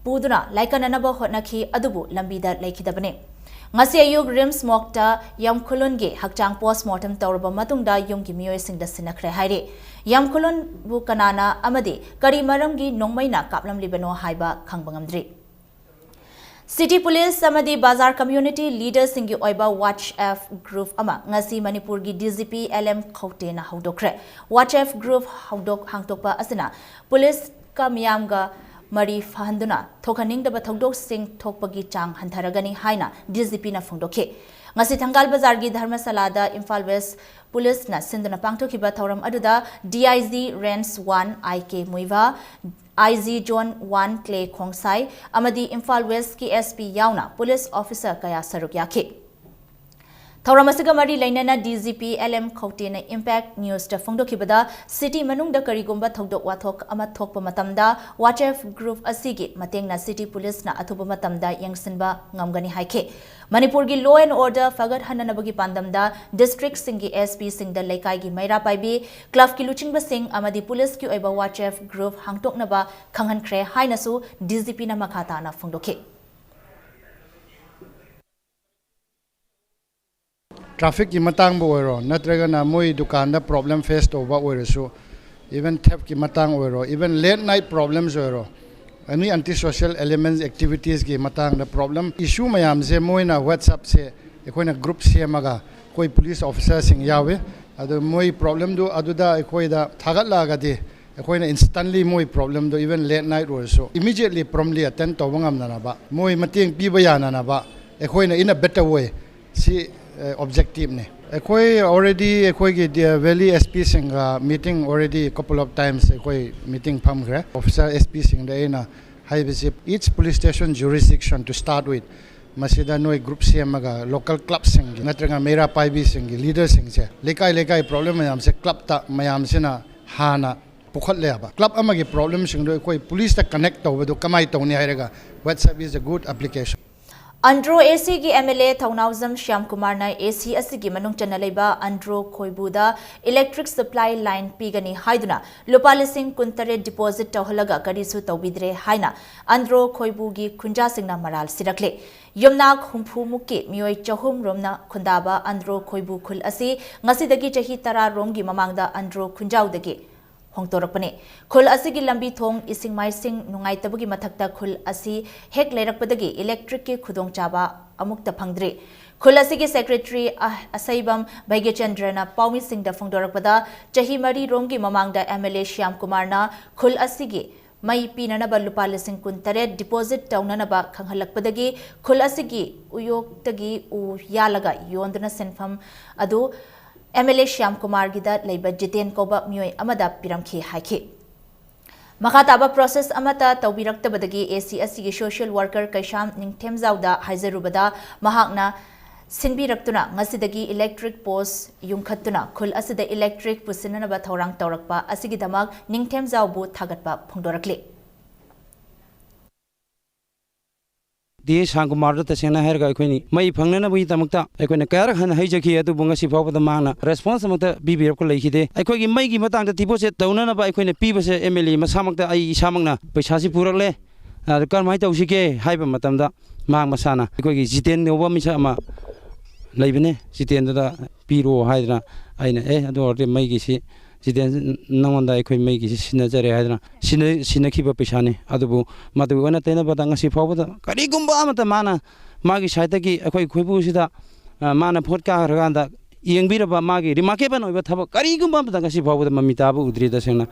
ꯄꯨꯗꯨꯅ ꯂꯥꯏꯀꯠꯅꯅꯕ ꯍꯣꯠꯅꯈꯤ, ꯑꯗꯨꯕꯨ ꯂꯝꯕꯤꯗ ꯂꯩꯈꯤꯗꯕꯅꯤ꯫ ꯉꯁꯤ ꯑꯌꯨꯛ ꯔꯤꯝꯁ ꯃꯣꯔꯒꯇ ꯌꯥꯝꯈꯨꯂꯨꯟꯒꯤ ꯍꯛꯆꯥꯡ ꯄꯣꯁꯃꯣꯔꯇꯝ ꯇꯧꯔꯕ ꯃꯇꯨꯡꯗ ꯌꯨꯝꯒꯤ ꯃꯤꯑꯣꯏꯁꯤꯡꯗ ꯁꯤꯟꯅꯈ꯭ꯔꯦ ꯍꯥꯏꯔꯤ꯫ ꯌꯥꯝꯈꯨꯂꯨꯟꯕꯨ ꯀꯅꯥꯅ ꯑꯃꯗꯤ ꯀꯔꯤ ꯃꯔꯝꯒꯤ ꯅꯣꯡꯃꯩꯅ ꯀꯥꯞꯂꯝꯂꯤꯕꯅꯣ ꯍꯥꯏꯕ ꯈꯪꯕ ꯉꯝꯗ꯭ꯔꯤ꯫ ꯁꯤꯇꯤ ꯄꯨꯂꯤꯁ ꯑꯃꯗꯤ ꯕꯖꯥꯔ ꯀꯝꯌꯨꯅꯤꯇꯤ ꯂꯤꯗꯔꯁꯤꯡꯒꯤ ꯑꯣꯏꯕ WhatsApp ꯒ꯭ꯔꯨꯞ ꯑꯃ ꯉꯁꯤ ꯃꯅꯤꯄꯨꯔꯒꯤ D G P L M ꯈꯧꯇꯦꯅ ꯍꯧꯗꯣꯛꯈ꯭ꯔꯦ꯫ WhatsApp ꯒ꯭ꯔꯨꯞ ꯍꯧꯗꯣꯛ ꯍꯥꯡꯗꯣꯛꯄ ꯑꯁꯤꯅ ꯄꯨꯂꯤꯁꯀ ꯃꯤꯌꯥꯝꯒ ꯃꯔꯤ ꯐꯍꯟꯗꯨꯅ ꯊꯣꯛꯍꯟꯅꯤꯡꯗꯕ ꯊꯧꯗꯣꯛꯁꯤꯡ ꯊꯣꯛꯄꯒꯤ ꯆꯥꯡ ꯍꯟꯊꯔꯒꯅꯤ ꯍꯥꯏꯅ ꯗꯤ ꯖꯤ ꯄꯤꯅ ꯐꯣꯡꯗꯣꯛꯈꯤ꯫ ꯉꯁꯤ ꯊꯪꯒꯥꯜ ꯕꯖꯥꯔꯒꯤ ꯙꯔꯃꯁꯥꯂꯥꯗ ꯏꯝꯐꯥꯜ ꯋꯦꯁ ꯄꯨꯂꯤꯁꯅ ꯁꯤꯟꯗꯨꯅ ꯄꯥꯡꯊꯣꯛꯈꯤꯕ ꯊꯧꯔꯝ ꯑꯗꯨꯗ D I G range one I K Muivah, I G zone one Clay Khongsai ꯑꯃꯗꯤ ꯏꯝꯐꯥꯜ ꯋꯦꯁꯀꯤ ꯑꯦꯁ ꯄꯤ ꯌꯥꯎꯅ ꯄꯨꯂꯤꯁ ꯑꯣꯐꯤꯁꯥꯔ ꯀꯌꯥ ꯁꯔꯨꯛ ꯌꯥꯈꯤ꯫ ꯊꯧꯔꯝ ꯑꯁꯤꯒ ꯃꯔꯤ ꯂꯩꯅꯅ D G P L M ꯈꯧꯇꯦꯅ Impact Newsꯇ ꯐꯣꯡꯗꯣꯛꯈꯤꯕꯗ, city ꯃꯅꯨꯡꯗ ꯀꯔꯤꯒꯨꯝꯕ ꯊꯧꯗꯣꯛ ꯋꯥꯊꯣꯛ ꯑꯃ ꯊꯣꯛꯄ ꯃꯇꯝꯗ WhatsApp group ꯑꯁꯤꯒꯤ ꯃꯇꯦꯡꯅ city policeꯅ ꯑꯊꯨꯕ ꯃꯇꯝꯗ ꯌꯦꯡꯁꯤꯟꯕ ꯉꯝꯒꯅꯤ ꯍꯥꯏꯈꯤ꯫ ꯃꯅꯤꯄꯨꯔꯒꯤ law and order ꯐꯒꯠꯍꯟꯅꯅꯕꯒꯤ ꯄꯥꯟꯗꯝꯗ districtꯁꯤꯡꯒꯤ S Pꯁꯤꯡꯗ ꯂꯩꯀꯥꯏꯒꯤ ꯃꯩꯔꯥ ꯄꯥꯏꯕꯤ, clubꯀꯤ ꯂꯨꯆꯤꯡꯕꯁꯤꯡ ꯑꯃꯗꯤ policeꯀꯤ ꯑꯣꯏꯕ WhatsApp group ꯍꯥꯡꯗꯣꯛꯅꯕ ꯈꯪꯍꯟꯈ꯭ꯔꯦ ꯍꯥꯏꯅꯁꯨ D G Pꯅ ꯃꯈꯥ ꯇꯥꯅ ꯐꯣꯡꯗꯣꯛꯈꯤ꯫ Trafficꯀꯤ ꯃꯇꯥꯡꯕꯨ ꯑꯣꯏꯔꯣ, ꯅꯠꯇ꯭ꯔꯒꯅ ꯃꯣꯏ ꯗꯨꯀꯥꯟꯗ problem face ꯇꯧꯕ ꯑꯣꯏꯔꯁꯨ, even theftꯀꯤ ꯃꯇꯥꯡ ꯑꯣꯏꯔꯣ, even late night problems ꯑꯣꯏꯔꯣ, any anti social elements activitiesꯀꯤ ꯃꯇꯥꯡꯗ problem issue ꯃꯌꯥꯝꯁꯦ ꯃꯣꯏꯅ WhatsAppꯁꯦ ꯑꯩꯈꯣꯏꯅ group ꯁꯦꯝꯃꯒ ꯑꯩꯈꯣꯏ police officerꯁꯤꯡ ꯌꯥꯎꯏ꯫ ꯑꯗꯨ ꯃꯣꯏ problemꯗꯨ ꯑꯗꯨꯗ ꯑꯩꯈꯣꯏꯗ ꯊꯥꯒꯠꯂꯛꯑꯒꯗꯤ ꯑꯩꯈꯣꯏꯅ instantly ꯃꯣꯏ problemꯗꯨ even late night ꯑꯣꯏꯔꯁꯨ immediately promptly attend ꯇꯧꯕ ꯉꯝꯅꯅꯕ, ꯃꯣꯏ ꯃꯇꯦꯡ ꯄꯤꯕ ꯌꯥꯅꯅꯕ ꯑꯩꯈꯣꯏꯅ in a better way ꯁꯤ objectiveꯅꯤ꯫ ꯑꯩꯈꯣꯏ already ꯑꯩꯈꯣꯏꯒꯤ Valley S Pꯁꯤꯡꯒ meeting already couple of times ꯑꯩꯈꯣꯏ meeting ꯐꯝꯈ꯭ꯔꯦ꯫ Officer S Pꯁꯤꯡꯗ ꯑꯩꯅ ꯍꯥꯏꯕꯁꯤ each police station jurisdiction to start with, ꯃꯁꯤꯗ ꯅꯣꯏ group ꯁꯦꯝꯃꯒ local clubꯁꯤꯡꯒꯤ ꯅꯠꯇ꯭ꯔꯒ ꯃꯩꯔꯥ ꯄꯥꯏꯕꯤꯁꯤꯡꯒꯤ leaderꯁꯤꯡꯁꯦ ꯂꯩꯀꯥꯏ ꯂꯩꯀꯥꯏ problem ꯃꯌꯥꯝꯁꯦ clubꯇ ꯃꯌꯥꯝꯁꯤꯅ ꯍꯥꯟꯅ ꯄꯨꯈꯠꯂꯦꯕ꯫ Club ꯑꯃꯒꯤ problemꯁꯤꯡꯗꯣ ꯑꯩꯈꯣꯏ policeꯇ connect ꯇꯧꯕꯗꯣ ꯀꯃꯥꯏꯅ ꯇꯧꯅꯤ ꯍꯥꯏꯔꯒ WhatsApp is a good application꯫ Andro ACꯒꯤ MLA Thounaojam ꯁ꯭ꯌꯥꯝꯀꯨꯃꯥꯔꯅ AC ꯑꯁꯤꯒꯤ ꯃꯅꯨꯡ ꯆꯟꯅ ꯂꯩꯕ ꯑꯟꯗ꯭ꯔꯣ ꯈꯣꯏꯕꯨꯗ electric supply line ꯄꯤꯒꯅꯤ ꯍꯥꯏꯗꯨꯅ ꯂꯨꯄꯥ ꯂꯤꯁꯤꯡ ꯀꯨꯟꯇꯔꯦꯠ deposit ꯇꯧꯍꯜꯂꯒ ꯀꯔꯤꯁꯨ ꯇꯧꯕꯤꯗ꯭ꯔꯦ ꯍꯥꯏꯅ ꯑꯟꯗ꯭ꯔꯣ ꯈꯣꯏꯕꯨꯒꯤ ꯈꯨꯟꯖꯥꯁꯤꯡꯅ ꯃꯔꯥꯜ ꯁꯤꯔꯛꯂꯦ꯫ ꯌꯨꯝꯅꯥꯛ ꯍꯨꯝꯐꯨ ꯃꯨꯛꯀꯤ ꯃꯤꯑꯣꯏ ꯆꯍꯨꯝ ꯔꯣꯝꯅ ꯈꯨꯟꯗꯥꯕ ꯑꯟꯗ꯭ꯔꯣ ꯈꯣꯏꯕꯨ ꯈꯨꯜ ꯑꯁꯤ ꯉꯁꯤꯗꯒꯤ ꯆꯍꯤ ꯇꯔꯥ ꯔꯣꯝꯒꯤ ꯃꯃꯥꯡꯗ ꯑꯟꯗ꯭ꯔꯣ ꯈꯨꯟꯖꯥꯎꯗꯒꯤ ꯍꯣꯡꯗꯣꯔꯛꯄꯅꯤ꯫ ꯈꯨꯜ ꯑꯁꯤꯒꯤ ꯂꯝꯕꯤ ꯊꯣꯡ, ꯏꯁꯤꯡ ꯃꯥꯏꯁꯤꯡ ꯅꯨꯡꯉꯥꯏꯇꯕꯒꯤ ꯃꯊꯛꯇ ꯈꯨꯜ ꯑꯁꯤ ꯍꯦꯛ ꯂꯩꯔꯛꯄꯗꯒꯤ electricꯀꯤ ꯈꯨꯗꯣꯡꯆꯥꯕ ꯑꯃꯨꯛꯇ ꯐꯪꯗ꯭ꯔꯤ꯫ ꯈꯨꯜ ꯑꯁꯤꯒꯤ secretary ꯑ-, ꯑꯁꯩꯕꯝ ꯚꯩꯒ꯭ꯌꯆꯟꯗ꯭ꯔꯅ ꯄꯥꯎꯃꯤꯁꯤꯡꯗ ꯐꯣꯡꯗꯣꯔꯛꯄꯗ, ꯆꯍꯤ ꯃꯔꯤ ꯔꯣꯝꯒꯤ ꯃꯃꯥꯡꯗ MLA ꯁ꯭ꯌꯥꯝ ꯀꯨꯃꯥꯔꯅ ꯈꯨꯜ ꯑꯁꯤꯒꯤ ꯃꯩ ꯄꯤꯅꯅꯕ ꯂꯨꯄꯥ ꯂꯤꯁꯤꯡ ꯀꯨꯟꯇꯔꯦꯠ deposit ꯇꯧꯅꯅꯕ ꯈꯪꯍꯜꯂꯛꯄꯗꯒꯤ ꯈꯨꯜ ꯑꯁꯤꯒꯤ ꯎꯌꯣꯛꯇꯒꯤ ꯎ ꯌꯥꯜꯂꯒ ꯌꯣꯟꯗꯨꯅ ꯁꯦꯟꯐꯝ ꯑꯗꯨ MLA ꯁ꯭ꯌꯥꯝ ꯀꯨꯃꯥꯔꯒꯤꯗ ꯂꯩꯕ ꯖꯤꯇꯦꯟ ꯀꯧꯕ ꯃꯤꯑꯣꯏ ꯑꯃꯗ ꯄꯤꯔꯝꯈꯤ ꯍꯥꯏꯈꯤ꯫ ꯃꯈꯥ ꯇꯥꯕ process ꯑꯃꯠꯇ ꯇꯧꯕꯤꯔꯛꯇꯕꯗꯒꯤ AC ꯑꯁꯤꯒꯤ social worker ꯀꯩꯁꯥꯝ ꯅꯤꯡꯊꯦꯝꯖꯥꯎꯗ ꯍꯥꯏꯖꯔꯨꯕꯗ, ꯃꯍꯥꯛꯅ ꯁꯤꯟꯕꯤꯔꯛꯇꯨꯅ ꯉꯁꯤꯗꯒꯤ electric post ꯌꯨꯡꯈꯠꯇꯨꯅ ꯈꯨꯜ ꯑꯁꯤꯗ electric ꯄꯨꯁꯤꯟꯅꯅꯕ ꯊꯧꯔꯥꯡ ꯇꯧꯔꯛꯄ ꯑꯁꯤꯒꯤꯗꯃꯛ ꯅꯤꯡꯊꯦꯝꯖꯥꯎꯕꯨ ꯊꯥꯒꯠꯄ ꯐꯣꯡꯗꯣꯔꯛꯂꯤ꯫ ꯗꯤ ꯑꯦ ꯁꯥꯟꯀꯨꯃꯥꯔꯗ ꯇꯁꯦꯡꯅ ꯍꯥꯏꯔꯒ ꯑꯩꯈꯣꯏꯅꯤ ꯃꯩ ꯐꯪꯅꯅꯕꯒꯤꯗꯃꯛꯇ ꯑꯩꯈꯣꯏꯅ ꯀꯌꯥꯔꯛ ꯍꯟꯅ ꯍꯥꯏꯖꯈꯤ, ꯑꯗꯨꯕꯨ ꯉꯁꯤ ꯐꯥꯎꯕꯗ ꯃꯍꯥꯛꯅ response ꯑꯃꯠꯇ ꯄꯤꯕꯤꯔꯛꯄ ꯂꯩꯈꯤꯗꯦ꯫ ꯑꯩꯈꯣꯏꯒꯤ ꯃꯩꯒꯤ ꯃꯇꯥꯡꯗ deposit ꯇꯧꯅꯅꯕ ꯑꯩꯈꯣꯏꯅ ꯄꯤꯕꯁꯦ M L A ꯃꯁꯥꯃꯛꯇ ꯑꯩ ꯏꯁꯥꯃꯛꯅ ꯄꯩꯁꯥꯁꯤ ꯄꯨꯔꯛꯂꯦ꯫ ꯑꯗ ꯀꯔꯝꯍꯥꯏꯅ ꯇꯧꯁꯤꯒꯦ ꯍꯥꯏꯕ ꯃꯇꯝꯗ ꯃꯍꯥꯛ ꯃꯁꯥꯅ ꯑꯩꯈꯣꯏꯒꯤ ꯖꯤꯇꯦꯟ ꯀꯧꯕ ꯃꯤꯁꯛ ꯑꯃ ꯂꯩꯕꯅꯦ, ꯖꯤꯇꯦꯟꯗꯨꯗ ꯄꯤꯔꯣ ꯍꯥꯏꯗꯅ ꯑꯩꯅ, "ꯑꯦ, ꯑꯗꯨ ꯑꯣꯏꯔꯗꯤ ꯃꯩꯒꯤꯁꯤ ꯖꯤꯇꯦꯟ, ꯅꯉꯣꯟꯗ ꯑꯩꯈꯣꯏ ꯃꯩꯒꯤꯁꯤ ꯁꯤꯟꯅꯖꯔꯦ" ꯍꯥꯏꯗꯅ ꯁꯤꯟꯅ-, ꯁꯤꯟꯅꯈꯤꯕ ꯄꯩꯁꯥꯅꯤ꯫ ꯑꯗꯨꯕꯨ ꯃꯗꯨꯒꯤ ꯑꯣꯟꯅ ꯇꯩꯅꯕꯗ ꯉꯁꯤ ꯐꯥꯎꯕꯗ ꯀꯔꯤꯒꯨꯝꯕ ꯑꯃꯠꯇ ꯃꯥꯅ ꯃꯥꯒꯤ side ꯇꯒꯤ ꯑꯩꯈꯣꯏ ꯈꯣꯏꯕꯨꯁꯤꯗ, ꯑ, ꯃꯥꯅ ꯚꯣꯠ ꯀꯥꯈ꯭ꯔꯀꯥꯟꯗ ꯌꯦꯡꯕꯤꯔꯕ ꯃꯥꯒꯤ remarkable ꯑꯣꯏꯕ ꯊꯕꯛ ꯀꯔꯤꯒꯨꯝꯕ ꯑꯃꯠꯇ ꯉꯁꯤ ꯐꯥꯎꯕꯗ ꯃꯃꯤ ꯇꯥꯕ ꯎꯗ꯭ꯔꯤ ꯇꯁꯦꯡꯅ꯫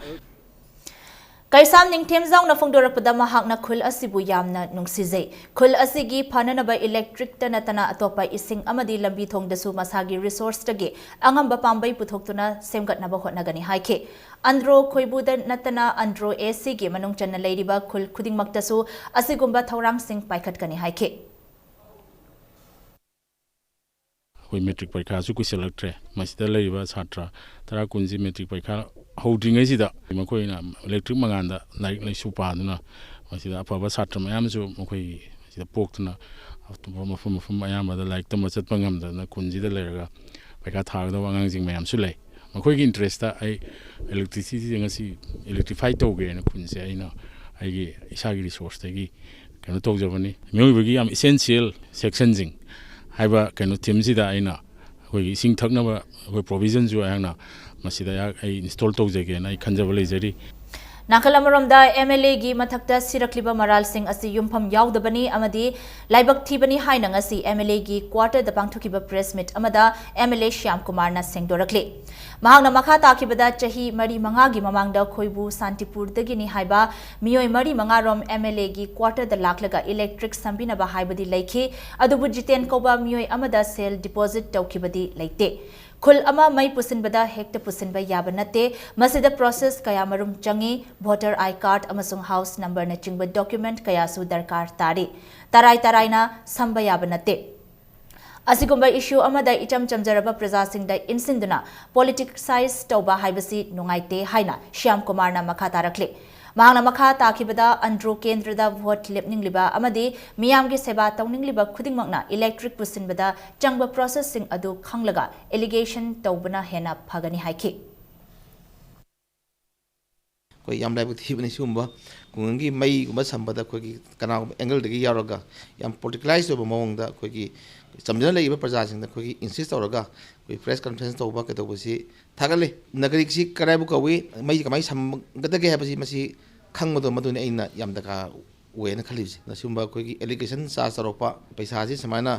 ꯀꯩꯁꯥꯝ ꯅꯤꯡꯊꯦꯝꯖꯥꯎꯅ ꯐꯣꯡꯗꯣꯔꯛꯄꯗ ꯃꯍꯥꯛꯅ ꯈꯨꯜ ꯑꯁꯤꯕꯨ ꯌꯥꯝꯅ ꯅꯨꯡꯁꯤꯖꯩ꯫ ꯈꯨꯜ ꯑꯁꯤꯒꯤ ꯐꯅꯅꯕ electric ꯇ ꯅꯠꯇꯅ ꯑꯇꯣꯞꯄ ꯏꯁꯤꯡ ꯑꯃꯗꯤ ꯂꯝꯕꯤ ꯊꯣꯡꯗꯁꯨ ꯃꯁꯥꯒꯤ resource ꯇꯒꯤ ꯑꯉꯝꯕ ꯄꯥꯝꯕꯩ ꯄꯨꯊꯣꯛꯇꯨꯅ ꯁꯦꯝꯒꯠꯅꯕ ꯍꯣꯠꯅꯒꯅꯤ ꯍꯥꯏꯈꯤ꯫ ꯑꯟꯗ꯭ꯔꯣ ꯈꯣꯏꯕꯨꯗ ꯅꯠꯇꯅ ꯑꯟꯗ꯭ꯔꯣ A C ꯒꯤ ꯃꯅꯨꯡ ꯆꯟꯅ ꯂꯩꯔꯤꯕ ꯈꯨꯜ ꯈꯨꯗꯤꯡꯃꯛꯇꯁꯨ ꯑꯁꯤꯒꯨꯝꯕ ꯊꯧꯔꯥꯡꯁꯤꯡ ꯄꯥꯏꯈꯠꯀꯅꯤ ꯍꯥꯏꯈꯤ꯫ ꯑꯩꯈꯣꯏ matric ꯄꯔꯤꯈꯥꯁꯨ ꯀꯨꯏꯁꯜꯂꯛꯇ꯭ꯔꯦ꯫ ꯃꯁꯤꯗ ꯂꯩꯔꯤꯕ ꯁꯥꯇ꯭ꯔ ꯇꯔꯥ ꯀꯨꯟꯁꯤ matric ꯄꯔꯤꯈꯥ ꯍꯧꯗ꯭ꯔꯤꯉꯩꯁꯤꯗ ꯃꯈꯣꯏꯅ electric ꯃꯉꯥꯜꯗ ꯂꯥꯏꯔꯤꯛ ꯂꯥꯏꯁꯨ ꯄꯥꯗꯨꯅ ꯃꯁꯤꯗ ꯑꯐꯕ ꯁꯥꯇ꯭ꯔ ꯃꯌꯥꯝꯁꯨ ꯃꯈꯣꯏ ꯁꯤꯗ ꯄꯣꯛꯇꯨꯅ ꯑꯇꯣꯞꯄ ꯃꯐꯝ ꯃꯐꯝ ꯑꯌꯥꯝꯕꯗ ꯂꯥꯏꯔꯤꯛ ꯇꯝꯕ ꯆꯠꯄ ꯉꯝꯗꯗꯅ ꯈꯨꯟꯁꯤꯗ ꯂꯩꯔꯒ ꯄꯩꯈꯥ ꯊꯥꯒꯗꯕ ꯑꯉꯥꯡꯁꯤꯡ ꯃꯌꯥꯝꯁꯨ ꯂꯩ꯫ ꯃꯈꯣꯏꯒꯤ interest ꯑꯩ electricity ꯁꯦ ꯉꯁꯤ electrify ꯇꯧꯒꯦꯅ ꯈꯨꯟꯁꯦ ꯑꯩꯅ ꯑꯩꯒꯤ ꯏꯁꯥꯒꯤ resource ꯇꯒꯤ ꯀꯩꯅꯣ ꯇꯧꯖꯕꯅꯤ꯫ ꯃꯤꯑꯣꯏꯕꯒꯤ ꯌꯥꯝ essential section ꯁꯤꯡ ꯍꯥꯏꯕ ꯀꯩꯅꯣ theme ꯁꯤꯗ ꯑꯩꯅ ꯑꯩꯈꯣꯏꯒꯤ ꯏꯁꯤꯡ ꯊꯛꯅꯕ ꯑꯩꯈꯣꯏ provision ꯁꯨ ꯑꯩꯍꯥꯛꯅ ꯃꯁꯤꯗ ꯑꯩꯍꯥꯛ ꯑꯩ install ꯇꯧꯖꯒꯦꯅ ꯑꯩ ꯈꯟꯖꯕ ꯂꯩꯖꯔꯤ꯫ ꯅꯥꯀꯜ ꯑꯃꯔꯣꯝꯗ, M L A ꯒꯤ ꯃꯊꯛꯇ ꯁꯤꯔꯛꯂꯤꯕ ꯃꯔꯥꯜꯁꯤꯡ ꯑꯁꯤ ꯌꯨꯝꯐꯝ ꯌꯥꯎꯗꯕꯅꯤ ꯑꯃꯗꯤ ꯂꯥꯏꯕꯛ ꯊꯤꯕꯅꯤ ꯍꯥꯏꯅ ꯉꯁꯤ M L A ꯒꯤ quarter ꯗ ꯄꯥꯡꯊꯣꯛꯈꯤꯕ press meet ꯑꯃꯗ M L A ꯁ꯭ꯌꯥꯝ ꯀꯨꯃꯥꯔꯅ ꯁꯦꯡꯗꯣꯔꯛꯂꯤ꯫ ꯃꯍꯥꯛꯅ ꯃꯈꯥ ꯇꯥꯈꯤꯕꯗ, ꯆꯍꯤ ꯃꯔꯤ ꯃꯉꯥꯒꯤ ꯃꯃꯥꯡꯗ ꯈꯣꯏꯕꯨ ꯁꯥꯟꯇꯤꯄꯨꯔꯗꯒꯤꯅꯤ ꯍꯥꯏꯕ ꯃꯤꯑꯣꯏ ꯃꯔꯤ ꯃꯉꯥꯔꯣꯝ M L A ꯒꯤ quarter ꯗ ꯂꯥꯛꯂꯒ electric ꯁꯝꯕꯤꯅꯕ ꯍꯥꯏꯕꯗꯤ ꯂꯩꯈꯤ, ꯑꯗꯨꯕꯨ ꯖꯤꯇꯦꯟ ꯀꯧꯕ ꯃꯤꯑꯣꯏ ꯑꯃꯗ ꯁꯦꯜ deposit ꯇꯧꯈꯤꯕꯗꯤ ꯂꯩꯇꯦ꯫ ꯈꯨꯜ ꯑꯃ ꯃꯩ ꯄꯨꯁꯤꯟꯕꯗ ꯍꯦꯛꯇ ꯄꯨꯁꯤꯟꯕ ꯌꯥꯕ ꯅꯠꯇꯦ꯫ ꯃꯁꯤꯗ process ꯀꯌꯥꯃꯔꯨꯝ ꯆꯪꯏ꯫ Voter I card ꯑꯃꯁꯨꯡ house number ꯅꯆꯤꯡꯕ document ꯀꯌꯥꯁꯨ ꯗꯔꯀꯥꯔ ꯇꯥꯔꯤ꯫ ꯇꯔꯥꯏ ꯇꯔꯥꯏꯅ ꯁꯝꯕ ꯌꯥꯕ ꯅꯠꯇꯦ꯫ ꯑꯁꯤꯒꯨꯝꯕ issue ꯑꯃꯗ ꯏꯆꯝ ꯆꯝꯖꯔꯕ ꯄ꯭ꯔꯖꯥꯁꯤꯡꯗ ꯏꯟꯁꯤꯟꯗꯨꯅ politicise ꯇꯧꯕ ꯍꯥꯏꯕꯁꯤ ꯅꯨꯡꯉꯥꯏꯇꯦ ꯍꯥꯏꯅ ꯁ꯭ꯌꯥꯝ ꯀꯨꯃꯥꯔꯅ ꯃꯈꯥ ꯇꯥꯔꯛꯂꯤ꯫ ꯃꯍꯥꯛꯅ ꯃꯈꯥ ꯇꯥꯈꯤꯕꯗ, ꯑꯟꯗ꯭ꯔꯣ ꯀꯦꯟꯗ꯭ꯔꯗ vote ꯂꯦꯞꯅꯤꯡꯂꯤꯕ ꯑꯃꯗꯤ ꯃꯤꯌꯥꯝꯒꯤ ꯁꯦꯕꯥ ꯇꯧꯅꯤꯡꯂꯤꯕ ꯈꯨꯗꯤꯡꯃꯛꯅ electric ꯄꯨꯁꯤꯟꯕꯗ ꯆꯪꯕ processꯁꯤꯡ ꯑꯗꯨ ꯈꯪꯂꯒ allegation ꯇꯧꯕꯅ ꯍꯦꯟꯅ ꯐꯒꯅꯤ ꯍꯥꯏꯈꯤ꯫ ꯑꯩꯈꯣꯏ ꯌꯥꯝ ꯂꯥꯏꯕꯛ ꯊꯤꯕꯅꯤ꯫ ꯁꯤꯒꯨꯝꯕ ꯈꯨꯡꯒꯪꯒꯤ ꯃꯩꯒꯨꯝꯕ ꯁꯝꯕꯗ ꯑꯩꯈꯣꯏꯒꯤ ꯀꯅꯥꯒꯨꯝꯕ angleꯗꯒꯤ ꯌꯥꯎꯔꯒ ꯌꯥꯝ politicise ꯑꯣꯏꯕ ꯃꯑꯣꯡꯗ ꯑꯩꯈꯣꯏꯒꯤ ꯆꯝꯖꯅ ꯂꯩꯔꯤꯕ ꯄ꯭ꯔꯖꯥꯁꯤꯡꯗ ꯑꯩꯈꯣꯏꯒꯤ insist ꯇꯧꯔꯒ ꯑꯩꯈꯣꯏ press conference ꯇꯧꯕ ꯀꯩꯗꯧꯕꯁꯤ ꯊꯥꯒꯠꯂꯤ꯫ ꯅꯥꯒꯔꯤꯛꯁꯤ ꯀꯗꯥꯏꯕꯨ ꯀꯧꯏ, ꯃꯩꯁꯤ ꯀꯃꯥꯏꯅ ꯁꯝꯒꯗꯒꯦ ꯍꯥꯏꯕꯁꯤ ꯃꯁꯤ ꯈꯪꯕꯗꯣ ꯃꯗꯨꯅꯤ ꯑꯩꯅ ꯌꯥꯝ ꯗꯔꯀꯥꯔ ꯑꯣꯏꯌꯦꯅ ꯈꯜꯂꯤꯕꯁꯦ꯫ ꯑꯁꯤꯒꯨꯝꯕ ꯑꯩꯈꯣꯏꯒꯤ allegation ꯆꯥꯔꯖ ꯇꯧꯔꯛꯄ, ꯄꯩꯁꯥꯁꯤ ꯁꯨꯃꯥꯏꯅ,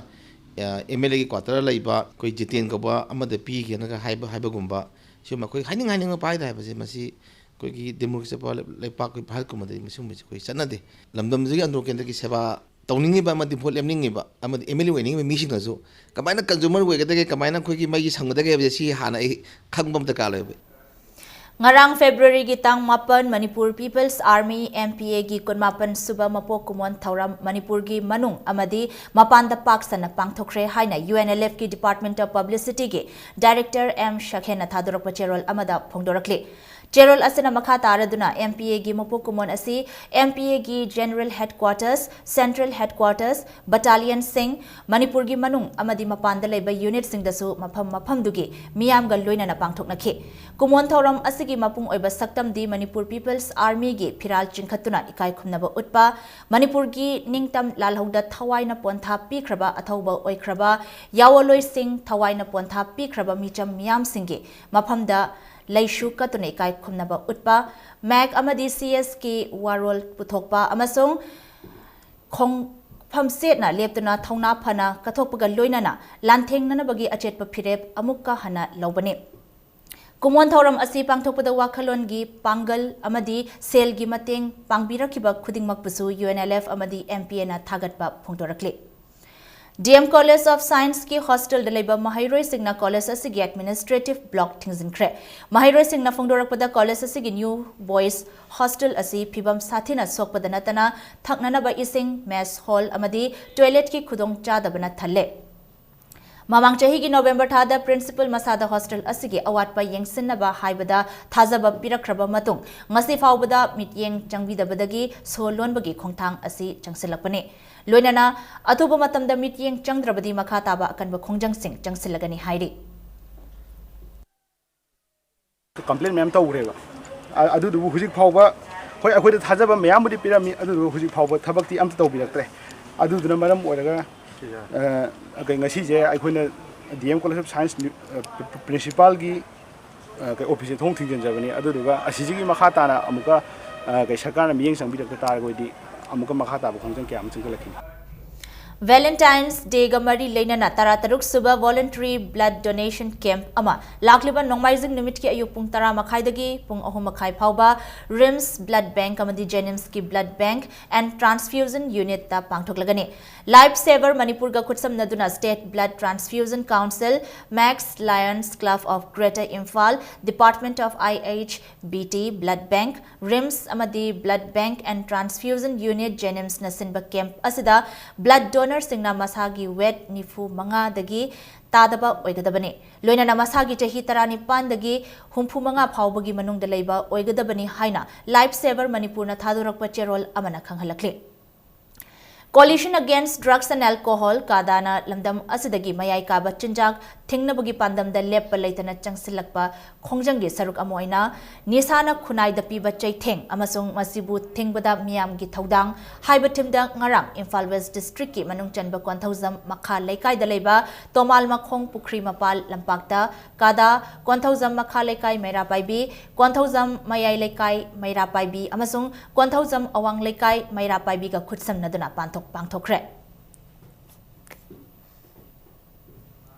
ꯑ, MLAꯒꯤ quarter ꯂꯩꯕ ꯑꯩꯈꯣꯏ ꯖꯤꯇꯦꯟ ꯀꯧꯕ ꯑꯃꯗ ꯄꯤꯒꯦꯅꯒ ꯍꯥꯏꯕ, ꯍꯥꯏꯕꯒꯨꯝꯕ, ꯁꯤꯒꯨꯝꯕ ꯑꯩꯈꯣꯏ ꯍꯥꯏꯅꯤꯡ ꯍꯥꯏꯅꯤꯡꯕ ꯄꯥꯏꯗ ꯍꯥꯏꯕꯁꯦ ꯃꯁꯤ ꯑꯩꯈꯣꯏꯒꯤ democracy ꯆꯠꯄ ꯂꯩꯄꯥꯛ ꯑꯩꯈꯣꯏ ꯚꯥꯔꯠꯀꯨꯝꯕꯗꯗꯤ ꯃꯁꯤꯒꯨꯝꯕꯁꯤ ꯑꯩꯈꯣꯏ ꯆꯠꯅꯗꯦ꯫ ꯂꯝꯗꯝꯁꯤꯒꯤ ꯑꯟꯗ꯭ꯔꯣ ꯀꯦꯟꯗ꯭ꯔꯒꯤ ꯁꯦꯕꯥ ꯇꯧꯅꯤꯡꯉꯤꯕ ꯑꯃꯗꯤ vote ꯂꯦꯞꯅꯤꯡꯉꯤꯕ ꯑꯃꯗꯤ MLA ꯑꯣꯏꯅꯤꯡꯉꯤꯕ ꯃꯤꯁꯤꯡꯅꯁꯨ ꯀꯃꯥꯏꯅ consumer ꯑꯣꯏꯒꯗꯒꯦ, ꯀꯃꯥꯏꯅ ꯑꯩꯈꯣꯏꯒꯤ ꯃꯩꯁꯤ ꯁꯝꯒꯗꯒꯦ ꯍꯥꯏꯕꯁꯦ ꯁꯤ ꯍꯥꯟꯅ ꯑꯩ ꯈꯪꯕ ꯑꯃ ꯗꯔꯀꯥꯔ ꯂꯩꯕ꯫ ꯉꯔꯥꯡ Februaryꯒꯤ ꯇꯥꯡ ꯃꯥꯄꯟ, ꯃꯅꯤꯄꯨꯔ People's Army, MPAꯒꯤ ꯀꯨꯟꯃꯥꯄꯟ ꯁꯨꯕ ꯃꯄꯣꯛ ꯀꯨꯝꯑꯣꯟ ꯊꯧꯔꯝ ꯃꯅꯤꯄꯨꯔꯒꯤ ꯃꯅꯨꯡ ꯑꯃꯗꯤ ꯃꯄꯥꯟꯗ ꯄꯥꯛ ꯁꯟꯅ ꯄꯥꯡꯊꯣꯛꯈ꯭ꯔꯦ ꯍꯥꯏꯅ UNLFꯀꯤ Department of Publicityꯒꯤ Director ꯑꯦꯝ ꯁꯈꯦꯟꯅ ꯊꯥꯗꯣꯔꯛꯄ ꯆꯦꯔꯣꯜ ꯑꯃꯗ ꯐꯣꯡꯗꯣꯔꯛꯂꯤ꯫ ꯆꯦꯔꯣꯜ ꯑꯁꯤꯅ ꯃꯈꯥ ꯇꯥꯔꯗꯨꯅ MPAꯒꯤ ꯃꯄꯣꯛ ꯀꯨꯝꯑꯣꯟ ꯑꯁꯤ MPAꯒꯤ General Headquarters, Central Headquarters, battalionꯁꯤꯡ, ꯃꯅꯤꯄꯨꯔꯒꯤ ꯃꯅꯨꯡ ꯑꯃꯗꯤ ꯃꯄꯥꯟꯗ ꯂꯩꯕ unitꯁꯤꯡꯗꯁꯨ ꯃꯐꯝ ꯃꯐꯝꯗꯨꯒꯤ ꯃꯤꯌꯥꯝꯒ ꯂꯣꯏꯅꯅ ꯄꯥꯡꯊꯣꯛꯅꯈꯤ꯫ ꯀꯨꯝꯑꯣꯟ ꯊꯧꯔꯝ ꯑꯁꯤꯒꯤ ꯃꯄꯨꯡ ꯑꯣꯏꯕ ꯁꯛꯇꯝꯗꯤ ꯃꯅꯤꯄꯨꯔ People's Armyꯒꯤ ꯐꯤꯔꯥꯜ ꯆꯤꯡꯈꯠꯇꯨꯅ ꯏꯀꯥꯏ ꯈꯨꯝꯅꯕ ꯎꯠꯄ, ꯃꯅꯤꯄꯨꯔꯒꯤ ꯅꯤꯡꯇꯝ ꯂꯥꯜꯍꯧꯗ ꯊꯋꯥꯏꯅ ꯄꯣꯟꯊꯥ ꯄꯤꯈ꯭ꯔꯕ ꯑꯊꯧꯕ ꯑꯣꯏꯈ꯭ꯔꯕ ꯌꯥꯑꯣꯟꯂꯣꯏꯁꯤꯡ, ꯊꯋꯥꯏꯅ ꯄꯣꯟꯊꯥ ꯄꯤꯈ꯭ꯔꯕ ꯃꯤꯆꯝ ꯃꯤꯌꯥꯝꯁꯤꯡꯒꯤ ꯃꯐꯝꯗ ꯂꯩꯁꯨ ꯀꯠꯇꯨꯅ ꯏꯀꯥꯏ ꯈꯨꯝꯅꯕ ꯎꯠꯄ, ꯃꯦꯛ ꯑꯃꯗꯤ CSꯀꯤ ꯋꯥꯔꯣꯜ ꯄꯨꯊꯣꯛꯄ ꯑꯃꯁꯨꯡ ꯈꯣꯡꯐꯝ ꯆꯦꯠꯅ ꯂꯦꯞꯇꯨꯅ ꯊꯧꯅꯥ ꯐꯅ ꯀꯠꯊꯣꯛꯄꯒ ꯂꯣꯏꯅꯅ ꯂꯥꯟꯊꯦꯡꯅꯅꯕꯒꯤ ꯑꯆꯦꯠꯄ ꯐꯤꯔꯦꯞ ꯑꯃꯨꯛꯀ ꯍꯟꯅ ꯂꯧꯕꯅꯤ꯫ ꯀꯨꯝꯑꯣꯟ ꯊꯧꯔꯝ ꯑꯁꯤ ꯄꯥꯡꯊꯣꯛꯄꯗ ꯋꯥꯈꯜꯂꯣꯟꯒꯤ ꯄꯥꯡꯒꯜ ꯑꯃꯗꯤ ꯁꯦꯜꯒꯤ ꯃꯇꯦꯡ ꯄꯥꯡꯕꯤꯔꯛꯈꯤꯕ ꯈꯨꯗꯤꯡꯃꯛꯄꯨꯁꯨ UNLF ꯑꯃꯗꯤ MPAꯅ ꯊꯥꯒꯠꯄ ꯐꯣꯡꯗꯣꯔꯛꯂꯤ꯫ DM College of Scienceꯀꯤ hostelꯗ ꯂꯩꯕ ꯃꯍꯩꯔꯣꯏꯁꯤꯡꯅ college ꯑꯁꯤꯒꯤ administrative block ꯊꯤꯡꯖꯤꯟꯈ꯭ꯔꯦ꯫ ꯃꯍꯩꯔꯣꯏꯁꯤꯡꯅ ꯐꯣꯡꯗꯣꯔꯛꯄꯗ, college ꯑꯁꯤꯒꯤ new boys hostel ꯑꯁꯤ ꯐꯤꯕꯝ ꯁꯥꯊꯤꯅ ꯁꯣꯛꯄꯗ ꯅꯠꯇꯅ ꯊꯛꯅꯅꯕ ꯏꯁꯤꯡ, mess hall ꯑꯃꯗꯤ toiletꯀꯤ ꯈꯨꯗꯣꯡꯆꯥꯗꯕꯅ ꯊꯜꯂꯦ꯫ ꯃꯃꯥꯡ ꯆꯍꯤꯒꯤ ꯅꯣꯕꯦꯝꯕꯔ ꯊꯥꯗ ꯄ꯭ꯔꯤꯟꯁꯤꯄꯜ ꯃꯁꯥꯗ ꯍꯣꯁꯇꯦꯜ ꯑꯁꯤꯒꯤ ꯑꯋꯥꯠꯄ ꯌꯦꯡꯁꯤꯟꯅꯕ ꯍꯥꯏꯕꯗ ꯊꯥꯖꯕ ꯄꯤꯔꯛꯈ꯭ꯔꯕ ꯃꯇꯨꯡ, ꯉꯁꯤ ꯐꯥꯎꯕꯗ ꯃꯤꯠꯌꯦꯡ ꯆꯪꯕꯤꯗꯕꯗꯒꯤ ꯁꯣ ꯂꯣꯟꯕꯒꯤ ꯈꯣꯡꯊꯥꯡ ꯑꯁꯤ ꯆꯪꯁꯤꯜꯂꯛꯄꯅꯤ꯫ ꯂꯣꯏꯅꯅ ꯑꯊꯨꯕ ꯃꯇꯝꯗ ꯃꯤꯠꯌꯦꯡ ꯆꯪꯗ꯭ꯔꯕꯗꯤ ꯃꯈꯥ ꯇꯥꯕ ꯑꯀꯟꯕ ꯈꯣꯡꯖꯪꯁꯤꯡ ꯆꯪꯁꯤꯜꯂꯒꯅꯤ ꯍꯥꯏꯔꯤ꯫ ꯀꯝꯄ꯭ꯂꯦꯟ ꯃꯌꯥꯝ ꯇꯧꯈ꯭ꯔꯦꯕ꯫ ꯑ-, ꯑꯗꯨꯗꯨꯕꯨ ꯍꯧꯖꯤꯛ ꯐꯥꯎꯕ, ꯍꯣꯏ, ꯑꯩꯈꯣꯏꯗ ꯊꯥꯖꯕ ꯃꯌꯥꯝꯕꯨꯗꯤ ꯄꯤꯔꯝꯃꯤ, ꯑꯗꯨꯗꯨꯕꯨ ꯍꯧꯖꯤꯛ ꯐꯥꯎꯕ ꯊꯕꯛꯇꯤ ꯑꯝꯇ ꯇꯧꯕꯤꯔꯛꯇ꯭ꯔꯦ꯫ ꯑꯗꯨꯗꯨꯅ ꯃꯔꯝ ꯑꯣꯏꯔꯒ, ꯑ, ꯑꯩꯈꯣꯏ ꯉꯁꯤꯁꯦ ꯑꯩꯈꯣꯏꯅ D M college of science new-, ꯑ, ꯄ꯭ꯔꯤ-, ꯄ꯭ꯔꯤꯟꯁꯤꯄꯥꯜꯒꯤ, ꯑ, ꯀꯩ, ꯑꯣꯐꯤꯁꯁꯦ ꯊꯣꯡ ꯊꯤꯡꯖꯤꯟꯖꯕꯅꯤ꯫ ꯑꯗꯨꯗꯨꯒ ꯑꯁꯤꯁꯤꯒꯤ ꯃꯈꯥ ꯇꯥꯅ ꯑꯃꯨꯛꯀ, ꯑ, ꯀꯩ, ꯁꯔꯀꯥꯔꯅ ꯃꯤꯠꯌꯦꯡ ꯆꯪꯕꯤꯔꯛꯇ ꯇꯥꯔꯒꯗꯤ ꯑꯃꯨꯛꯀ ꯃꯈꯥ ꯇꯥꯕ ꯈꯣꯡꯖꯪ ꯀꯌꯥ ꯑꯃ ꯆꯪꯁꯤꯜꯂꯛꯈꯤꯅꯤ꯫ Valentine's Day ꯒ ꯃꯔꯤ ꯂꯩꯅꯅ ꯇꯔꯥꯇꯔꯨꯛ ꯁꯨꯕ Voluntary Blood Donation Camp ꯑꯃ ꯂꯥꯛꯂꯤꯕ ꯅꯣꯡꯃꯥꯏꯖꯤꯡ ꯅꯨꯃꯤꯠꯀꯤ ꯑꯌꯨꯛ ꯄꯨꯡ ꯇꯔꯥ ꯃꯈꯥꯏꯗꯒꯤ ꯄꯨꯡ ꯑꯍꯨꯝ ꯃꯈꯥꯏ ꯐꯥꯎꯕ RIMS Blood Bank ꯑꯃꯗꯤ JNIMS ꯀꯤ Blood Bank and Transfusion Unit ꯇ ꯄꯥꯡꯊꯣꯛꯂꯒꯅꯤ꯫ Life Saver ꯃꯅꯤꯄꯨꯔꯒ ꯈꯨꯠꯁꯝꯅꯗꯨꯅ State Blood Transfusion Council, Max Lions Club of Greater Imphal, Department of IHBT, Blood Bank, RIMS ꯑꯃꯗꯤ Blood Bank and Transfusion Unit JNIMS ꯅ ꯁꯤꯟꯕ camp ꯑꯁꯤꯗ blood donor ꯁꯤꯡꯅ ꯃꯁꯥꯒꯤ weight ꯅꯤꯐꯨ ꯃꯉꯥꯗꯒꯤ ꯇꯥꯗꯕ ꯑꯣꯏꯒꯗꯕꯅꯤ꯫ ꯂꯣꯏꯅꯅ ꯃꯁꯥꯒꯤ ꯆꯍꯤ ꯇꯔꯥꯅꯤꯄꯥꯟꯗꯒꯤ ꯍꯨꯝꯐꯨ ꯃꯉꯥ ꯐꯥꯎꯕꯒꯤ ꯃꯅꯨꯡꯗ ꯂꯩꯕ ꯑꯣꯏꯒꯗꯕꯅꯤ ꯍꯥꯏꯅ Life Saver ꯃꯅꯤꯄꯨꯔꯅ ꯊꯥꯗꯣꯔꯛꯄ ꯆꯦꯔꯣꯜ ꯑꯃꯅ ꯈꯪꯍꯜꯂꯛꯂꯤ꯫ Coalition Against Drugs and Alcohol, ꯀꯥꯗꯥꯅ ꯂꯝꯗꯝ ꯑꯁꯤꯗꯒꯤ ꯃꯌꯥꯏ ꯀꯥꯕ ꯆꯤꯟꯖꯥꯛ ꯊꯤꯡꯅꯕꯒꯤ ꯄꯥꯟꯗꯝꯗ ꯂꯦꯞꯄ ꯂꯩꯇꯅ ꯆꯪꯁꯤꯜꯂꯛꯄ ꯈꯣꯡꯖꯪꯒꯤ ꯁꯔꯨꯛ ꯑꯃ ꯑꯣꯏꯅ ꯅꯤꯁꯥꯅ ꯈꯨꯟꯅꯥꯏꯗ ꯄꯤꯕ ꯆꯩꯊꯦꯡ ꯑꯃꯁꯨꯡ ꯃꯁꯤꯕꯨ ꯊꯤꯡꯕꯗ ꯃꯤꯌꯥꯝꯒꯤ ꯊꯧꯗꯥꯡ ꯍꯥꯏꯕ ꯊꯤꯝꯗ ꯉꯔꯥꯡ ꯏꯝꯐꯥꯜ West District ꯀꯤ ꯃꯅꯨꯡ ꯆꯟꯕ ꯀꯣꯟꯊꯧꯖꯝ ꯃꯈꯥ ꯂꯩꯀꯥꯏꯗ ꯂꯩꯕ ꯇꯣꯃꯥꯜ ꯃꯈꯣꯡ ꯄꯨꯈ꯭ꯔꯤ ꯃꯄꯥꯜ ꯂꯝꯄꯥꯛꯇ ꯀꯥꯗꯥ, ꯀꯣꯟꯊꯧꯖꯝ ꯃꯈꯥ ꯂꯩꯀꯥꯏ ꯃꯩꯔꯥ ꯄꯥꯏꯕꯤ, ꯀꯣꯟꯊꯧꯖꯝ ꯃꯌꯥꯏ ꯂꯩꯀꯥꯏ ꯃꯩꯔꯥ ꯄꯥꯏꯕꯤ ꯑꯃꯁꯨꯡ ꯀꯣꯟꯊꯧꯖꯝ ꯑꯋꯥꯡ ꯂꯩꯀꯥꯏ ꯃꯩꯔꯥ ꯄꯥꯏꯕꯤꯒ ꯈꯨꯠꯁꯝꯅꯗꯨꯅ ꯄꯥꯡꯊꯣꯛ-, ꯄꯥꯡꯊꯣꯛꯈ꯭ꯔꯦ꯫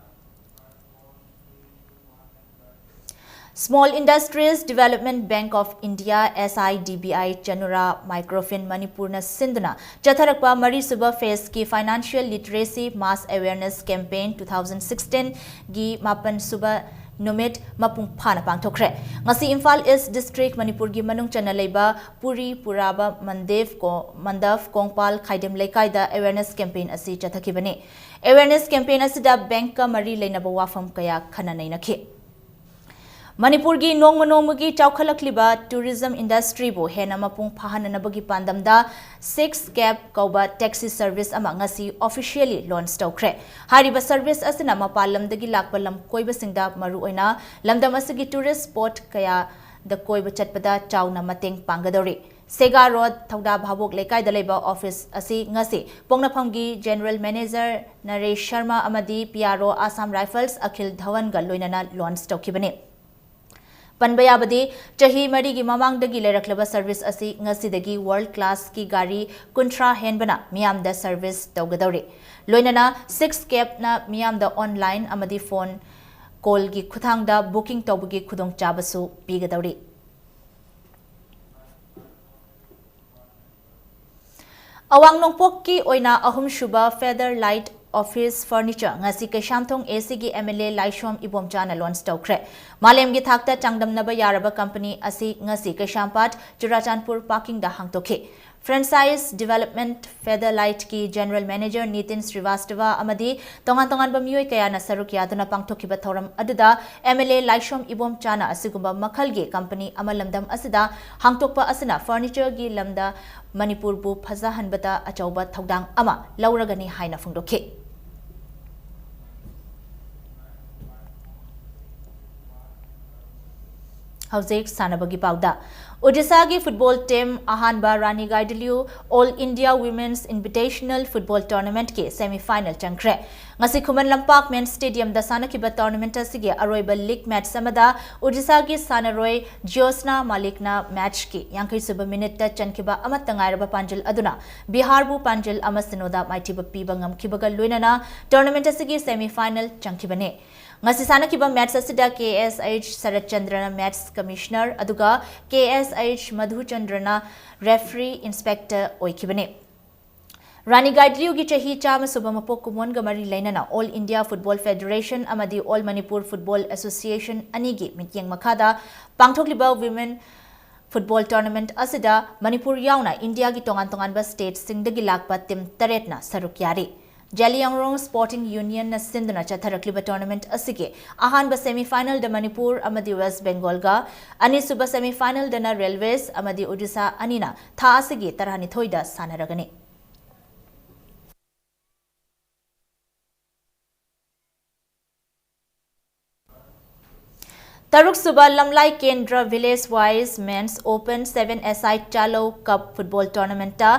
Small Industries Development Bank of India, SIDBI, Chanura Microfin ꯃꯅꯤꯄꯨꯔꯅ ꯁꯤꯟꯗꯨꯅ ꯆꯠꯊꯔꯛꯄ ꯃꯔꯤꯁꯨꯕ phase ꯀꯤ Financial Literacy Mass Awareness Campaign two thousand sixteen ꯒꯤ ꯃꯥꯄꯟ ꯁꯨꯕ ꯅꯨꯃꯤꯠ ꯃꯄꯨꯡ ꯐꯥꯅ ꯄꯥꯡꯊꯣꯛꯈ꯭ꯔꯦ꯫ ꯉꯁꯤ ꯏꯝꯐꯥꯜ ꯏꯁ ꯗꯤꯁꯇ꯭ꯔꯤꯛ, ꯃꯅꯤꯄꯨꯔꯒꯤ ꯃꯅꯨꯡ ꯆꯟꯅ ꯂꯩꯕ ꯄꯨꯔꯤ ꯄꯨꯔꯥꯕ ꯃꯟꯗꯦꯞ ꯀꯣ-, ꯃꯟꯗꯞ ꯀꯣꯡꯄꯥꯜ ꯈꯥꯏꯗꯦꯝ ꯂꯩꯀꯥꯏꯗ ꯑꯦꯋꯦꯔꯅꯦꯁ ꯀꯦꯝꯄꯦꯟ ꯑꯁꯤ ꯆꯠꯊꯈꯤꯕꯅꯤ꯫ ꯑꯦꯋꯦꯔꯅꯦꯁ ꯀꯦꯝꯄꯦꯟ ꯑꯁꯤꯗ ꯕꯦꯡꯛꯀ ꯃꯔꯤ ꯂꯩꯅꯕ ꯋꯥꯐꯝ ꯀꯌꯥ ꯈꯟꯅ ꯅꯩꯅꯈꯤ꯫ ꯃꯅꯤꯄꯨꯔꯒꯤ ꯅꯣꯡꯃ ꯅꯣꯡꯃꯒꯤ ꯆꯥꯎꯈꯠꯂꯛꯂꯤꯕ ꯇꯨꯔꯤꯖꯝ ꯏꯟꯗꯁꯇ꯭ꯔꯤꯕꯨ ꯍꯦꯟꯅ ꯃꯄꯨꯡ ꯐꯥꯍꯟꯅꯅꯕꯒꯤ ꯄꯥꯟꯗꯝꯗ ꯁꯤꯛꯁ ꯀꯦꯞ ꯀꯧꯕ ꯇꯦꯛꯁꯤ ꯁꯔꯚꯤꯁ ꯑꯃ ꯉꯁꯤ ꯑꯣꯐꯤꯁꯤꯌꯦꯜꯂꯤ ꯂꯣꯟꯆ ꯇꯧꯈ꯭ꯔꯦ꯫ ꯍꯥꯏꯔꯤꯕ ꯁꯔꯚꯤꯁ ꯑꯁꯤꯅ ꯃꯄꯥꯟ ꯂꯝꯗꯒꯤ ꯂꯥꯛꯄ ꯂꯝ ꯀꯣꯏꯕꯁꯤꯡꯗ ꯃꯔꯨꯑꯣꯏꯅ ꯂꯝꯗꯝ ꯑꯁꯤꯒꯤ ꯇꯨꯔꯤꯁ ꯁ꯭ꯄꯣꯠ ꯀꯌꯥꯗ ꯀꯣꯏꯕ ꯆꯠꯄꯗ ꯆꯥꯎꯅ ꯃꯇꯦꯡ ꯄꯥꯡꯒꯗꯧꯔꯤ꯫ ꯁꯦꯒꯥ ꯔꯣꯗ, ꯊꯧꯗꯥ ꯚꯥꯕꯣꯛ ꯂꯩꯀꯥꯏꯗ ꯂꯩꯕ ꯑꯣꯐꯤꯁ ꯑꯁꯤ ꯉꯁꯤ ꯄꯣꯛꯅꯐꯝꯒꯤ ꯖꯦꯅꯔꯦꯜ ꯃꯦꯅꯦꯖꯔ ꯅꯔꯦꯁ ꯁꯔꯃ ꯑꯃꯗꯤ ꯄꯤ ꯑꯥꯔ ꯑꯣ ꯑꯁꯥꯝ ꯔꯥꯏꯐꯜꯁ ꯑꯈꯤꯜ ꯙꯋꯟꯒ ꯂꯣꯏꯅꯅ ꯂꯣꯟꯆ ꯇꯧꯈꯤꯕꯅꯤ꯫ ꯄꯟꯕ ꯌꯥꯕꯗꯤ, ꯆꯍꯤ ꯃꯔꯤꯒꯤ ꯃꯃꯥꯡꯗꯒꯤ ꯂꯩꯔꯛꯂꯕ ꯁꯔꯚꯤꯁ ꯑꯁꯤ ꯉꯁꯤꯗꯒꯤ ꯋꯥꯔꯜꯗ ꯀ꯭ꯂꯥꯁꯀꯤ ꯒꯥꯔꯤ ꯀꯨꯟꯊ꯭ꯔꯥ ꯍꯦꯟꯕꯅ ꯃꯤꯌꯥꯝꯗ ꯁꯔꯚꯤꯁ ꯇꯧꯒꯗꯧꯔꯤ꯫ ꯂꯣꯏꯅꯅ ꯁꯤꯛꯁ ꯀꯦꯞꯅ ꯃꯤꯌꯥꯝꯗ ꯑꯣꯟꯂꯥꯏꯟ ꯑꯃꯗꯤ ꯐꯣꯟ ꯀꯣꯜꯒꯤ ꯈꯨꯠꯊꯥꯡꯗ ꯕꯨꯀꯤꯡ ꯇꯧꯕꯒꯤ ꯈꯨꯗꯣꯡꯆꯥꯕꯁꯨ ꯄꯤꯒꯗꯧꯔꯤ꯫ ꯑꯋꯥꯡ ꯅꯣꯡꯄꯣꯛꯀꯤ ꯑꯣꯏꯅ ꯑꯍꯨꯝꯁꯨꯕ ꯐꯦꯗꯔ ꯂꯥꯏꯠ ꯑꯣꯐꯤꯁ ꯐꯔꯅꯤꯆꯔ ꯉꯁꯤ ꯀꯩꯁꯥꯝꯊꯣꯡ ꯑꯦ ꯁꯤꯒꯤ ꯑꯦꯝ ꯑꯦꯜ ꯑꯦ ꯂꯥꯏꯁꯣꯝ ꯏꯕꯣꯝꯆꯥꯅ ꯂꯣꯟꯆ ꯇꯧꯈ꯭ꯔꯦ꯫ ꯃꯥꯂꯦꯝꯒꯤ ꯊꯥꯛꯇ ꯆꯥꯡꯗꯝꯅꯕ ꯌꯥꯔꯕ ꯀꯝꯄꯅꯤ ꯑꯁꯤ ꯉꯁꯤ ꯀꯩꯁꯥꯝꯄꯥꯠ, Churachandpur ꯄꯥꯔꯀꯤꯡꯗ ꯍꯥꯡꯗꯣꯛꯈꯤ꯫ Franchise development ꯐꯦꯗꯔ ꯂꯥꯏꯠꯀꯤ general manager Nitin ꯁ꯭ꯔꯤꯋꯥꯁꯇꯕ ꯑꯃꯗꯤ ꯇꯣꯉꯥꯟ ꯇꯣꯉꯥꯟꯕ ꯃꯤꯑꯣꯏ ꯀꯌꯥꯅ ꯁꯔꯨꯛ ꯌꯥꯗꯨꯅ ꯄꯥꯡꯊꯣꯛꯈꯤꯕ ꯊꯧꯔꯝ ꯑꯗꯨꯗ ꯑꯦꯝ ꯑꯦꯜ ꯑꯦ ꯂꯥꯏꯁꯣꯝ ꯏꯕꯣꯝꯆꯥꯅ ꯑꯁꯤꯒꯨꯝꯕ ꯃꯈꯜꯒꯤ ꯀꯝꯄꯅꯤ ꯑꯃ ꯂꯝꯗꯝ ꯑꯁꯤꯗ ꯍꯥꯡꯗꯣꯛꯄ ꯑꯁꯤꯅ ꯐꯔꯅꯤꯆꯔꯒꯤ ꯂꯝꯗ ꯃꯅꯤꯄꯨꯔꯕꯨ ꯐꯖꯍꯟꯕꯗ ꯑꯆꯧꯕ ꯊꯧꯗꯥꯡ ꯑꯃ ꯂꯧꯔꯒꯅꯤ ꯍꯥꯏꯅ ꯐꯣꯡꯗꯣꯛꯈꯤ꯫ ꯍꯧꯖꯤꯛ ꯁꯥꯟꯅꯕꯒꯤ ꯄꯥꯎꯗ꯫ ꯑꯣꯗꯤꯁꯥꯒꯤ ꯐꯨꯠꯕꯣꯜ ꯇꯤꯝ ꯑꯍꯥꯟꯕ Rani Gaidinliu all India women's invitational football ꯇꯣꯔꯅꯥꯃꯦꯟꯠꯀꯤ ꯁꯦꯃꯤ ꯐꯥꯏꯅꯦꯜ ꯆꯪꯈ꯭ꯔꯦ꯫ ꯉꯁꯤ ꯈꯨꯃꯟ ꯂꯝꯄꯥꯛ ꯃꯦꯟ ꯁ꯭ꯇꯦꯗꯤꯌꯝꯗ ꯁꯥꯟꯅꯈꯤꯕ ꯇꯣꯔꯅꯥꯃꯦꯟꯠ ꯑꯁꯤꯒꯤ ꯑꯔꯣꯏꯕ ꯂꯤꯒ ꯃꯦꯆ ꯑꯃꯗ ꯑꯣꯗꯤꯁꯥꯒꯤ ꯁꯥꯟꯅꯔꯣꯏ ꯖꯤꯌꯣꯁꯅꯥ ꯃꯥꯂꯤꯛꯅ ꯃꯦꯆꯀꯤ ꯌꯥꯡꯈꯩ ꯁꯨꯕ ꯃꯤꯅꯤꯠꯇ ꯆꯟꯈꯤꯕ ꯑꯃꯠꯇ ꯉꯥꯏꯔꯕ ꯄꯥꯟꯖꯤꯜ ꯑꯗꯨꯅ ꯕꯤꯍꯥꯔꯕꯨ ꯄꯥꯟꯖꯤꯜ ꯑꯃ ꯁꯤꯅꯣꯗ ꯃꯥꯏꯊꯤꯕ ꯄꯤꯕ ꯉꯝꯈꯤꯕꯒ ꯂꯣꯏꯅꯅ ꯇꯣꯔꯅꯥꯃꯦꯟꯠ ꯑꯁꯤꯒꯤ ꯁꯦꯃꯤ ꯐꯥꯏꯅꯦꯜ ꯆꯪꯈꯤꯕꯅꯤ꯫ ꯉꯁꯤ ꯁꯥꯟꯅꯈꯤꯕ ꯃꯦꯆ ꯑꯁꯤꯗ ꯀꯦ ꯑꯦꯁ ꯑꯩꯆ ꯁꯔꯠ ꯆꯟꯗ꯭ꯔꯅ ꯃꯦꯆ ꯀꯃꯤꯁꯅꯔ ꯑꯗꯨꯒ ꯀꯦ ꯑꯦꯁ ꯑꯩꯆ ꯃꯙꯨꯆꯟꯗ꯭ꯔꯅ ꯔꯦꯐ꯭ꯔꯤ ꯏꯟꯁꯄꯦꯛꯇꯔ ꯑꯣꯏꯈꯤꯕꯅꯤ꯫ ꯔꯥꯅꯤ ꯒꯥꯏꯗꯂꯤꯌꯨꯒꯤ ꯆꯍꯤ ꯆꯥꯝꯃ ꯁꯨꯕ ꯃꯄꯣꯛ ꯀꯨꯝꯑꯣꯟꯒ ꯃꯔꯤ ꯂꯩꯅꯅ All India Football Federation ꯑꯃꯗꯤ All Manipur Football Association ꯑꯅꯤꯒꯤ ꯃꯤꯠꯌꯦꯡ ꯃꯈꯥꯗ ꯄꯥꯡꯊꯣꯛꯂꯤꯕ Women Football Tournament ꯑꯁꯤꯗ ꯃꯅꯤꯄꯨꯔ ꯌꯥꯎꯅ ꯏꯟꯗꯤꯌꯥꯒꯤ ꯇꯣꯉꯥꯟ ꯇꯣꯉꯥꯟꯕ stateꯁꯤꯡꯗꯒꯤ ꯂꯥꯛꯄ team ꯇꯔꯦꯠꯅ ꯁꯔꯨꯛ ꯌꯥꯔꯤ꯫ ꯖꯦꯂꯤꯌꯥꯡꯔꯣꯡ Sporting Unionꯅ ꯁꯤꯟꯗꯨꯅ ꯆꯠꯊꯔꯛꯂꯤꯕ tournament ꯑꯁꯤꯒꯤ ꯑꯍꯥꯟꯕ semi finalꯗ ꯃꯅꯤꯄꯨꯔ ꯑꯃꯗꯤ West Bengalꯒ, ꯑꯅꯤꯁꯨꯕ semi finalꯗꯅ Railways ꯑꯃꯗꯤ Odisha ꯑꯅꯤꯅ ꯊꯥ ꯑꯁꯤꯒꯤ ꯇꯔꯥꯅꯤꯊꯣꯏꯗ ꯁꯥꯟꯅꯔꯒꯅꯤ꯫ ꯇꯔꯨꯛꯁꯨꯕ ꯂꯝꯂꯥꯏ ꯀꯦꯟꯗ꯭ꯔ Village Wise Men's Open seven S I Chalou Cup Football Tournamentꯇ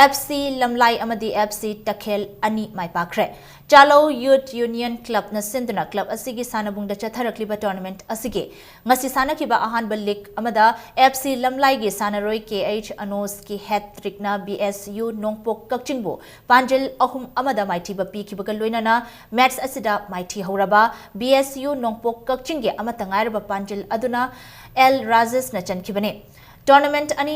F C ꯂꯝꯂꯥꯏ ꯑꯃꯗꯤ F C ꯇꯈꯦꯜ ꯑꯅꯤ ꯃꯥꯏ ꯄꯥꯛꯈ꯭ꯔꯦ꯫ Chalou Youth Union Clubꯅ ꯁꯤꯟꯗꯨꯅ club ꯑꯁꯤꯒꯤ ꯁꯥꯟꯅꯕꯨꯡꯗ ꯆꯠꯊꯔꯛꯂꯤꯕ tournament ꯑꯁꯤꯒꯤ ꯉꯁꯤ ꯁꯥꯟꯅꯈꯤꯕ ꯑꯍꯥꯟꯕ league ꯑꯃꯗ F C ꯂꯝꯂꯥꯏꯒꯤ ꯁꯥꯟꯅꯔꯣꯏ K H Anosꯀꯤ hat trickꯅ B S U ꯅꯣꯡꯄꯣꯛ ꯀꯛꯆꯤꯡꯕꯨ ꯄꯥꯟꯖꯤꯜ ꯑꯍꯨꯝ ꯑꯃꯗ ꯃꯥꯏꯊꯤꯕ ꯄꯤꯈꯤꯕꯒ ꯂꯣꯏꯅꯅ match ꯑꯁꯤꯗ ꯃꯥꯏꯊꯤ ꯍꯧꯔꯕ B S U ꯅꯣꯡꯄꯣꯛ ꯀꯛꯆꯤꯡꯒꯤ ꯑꯃꯠꯇ ꯉꯥꯏꯔꯕ ꯄꯥꯟꯖꯤꯜ ꯑꯗꯨꯅ L ꯔꯥꯖꯦꯁꯅ ꯆꯟꯈꯤꯕꯅꯤ꯫ Tournament ꯑꯅꯤ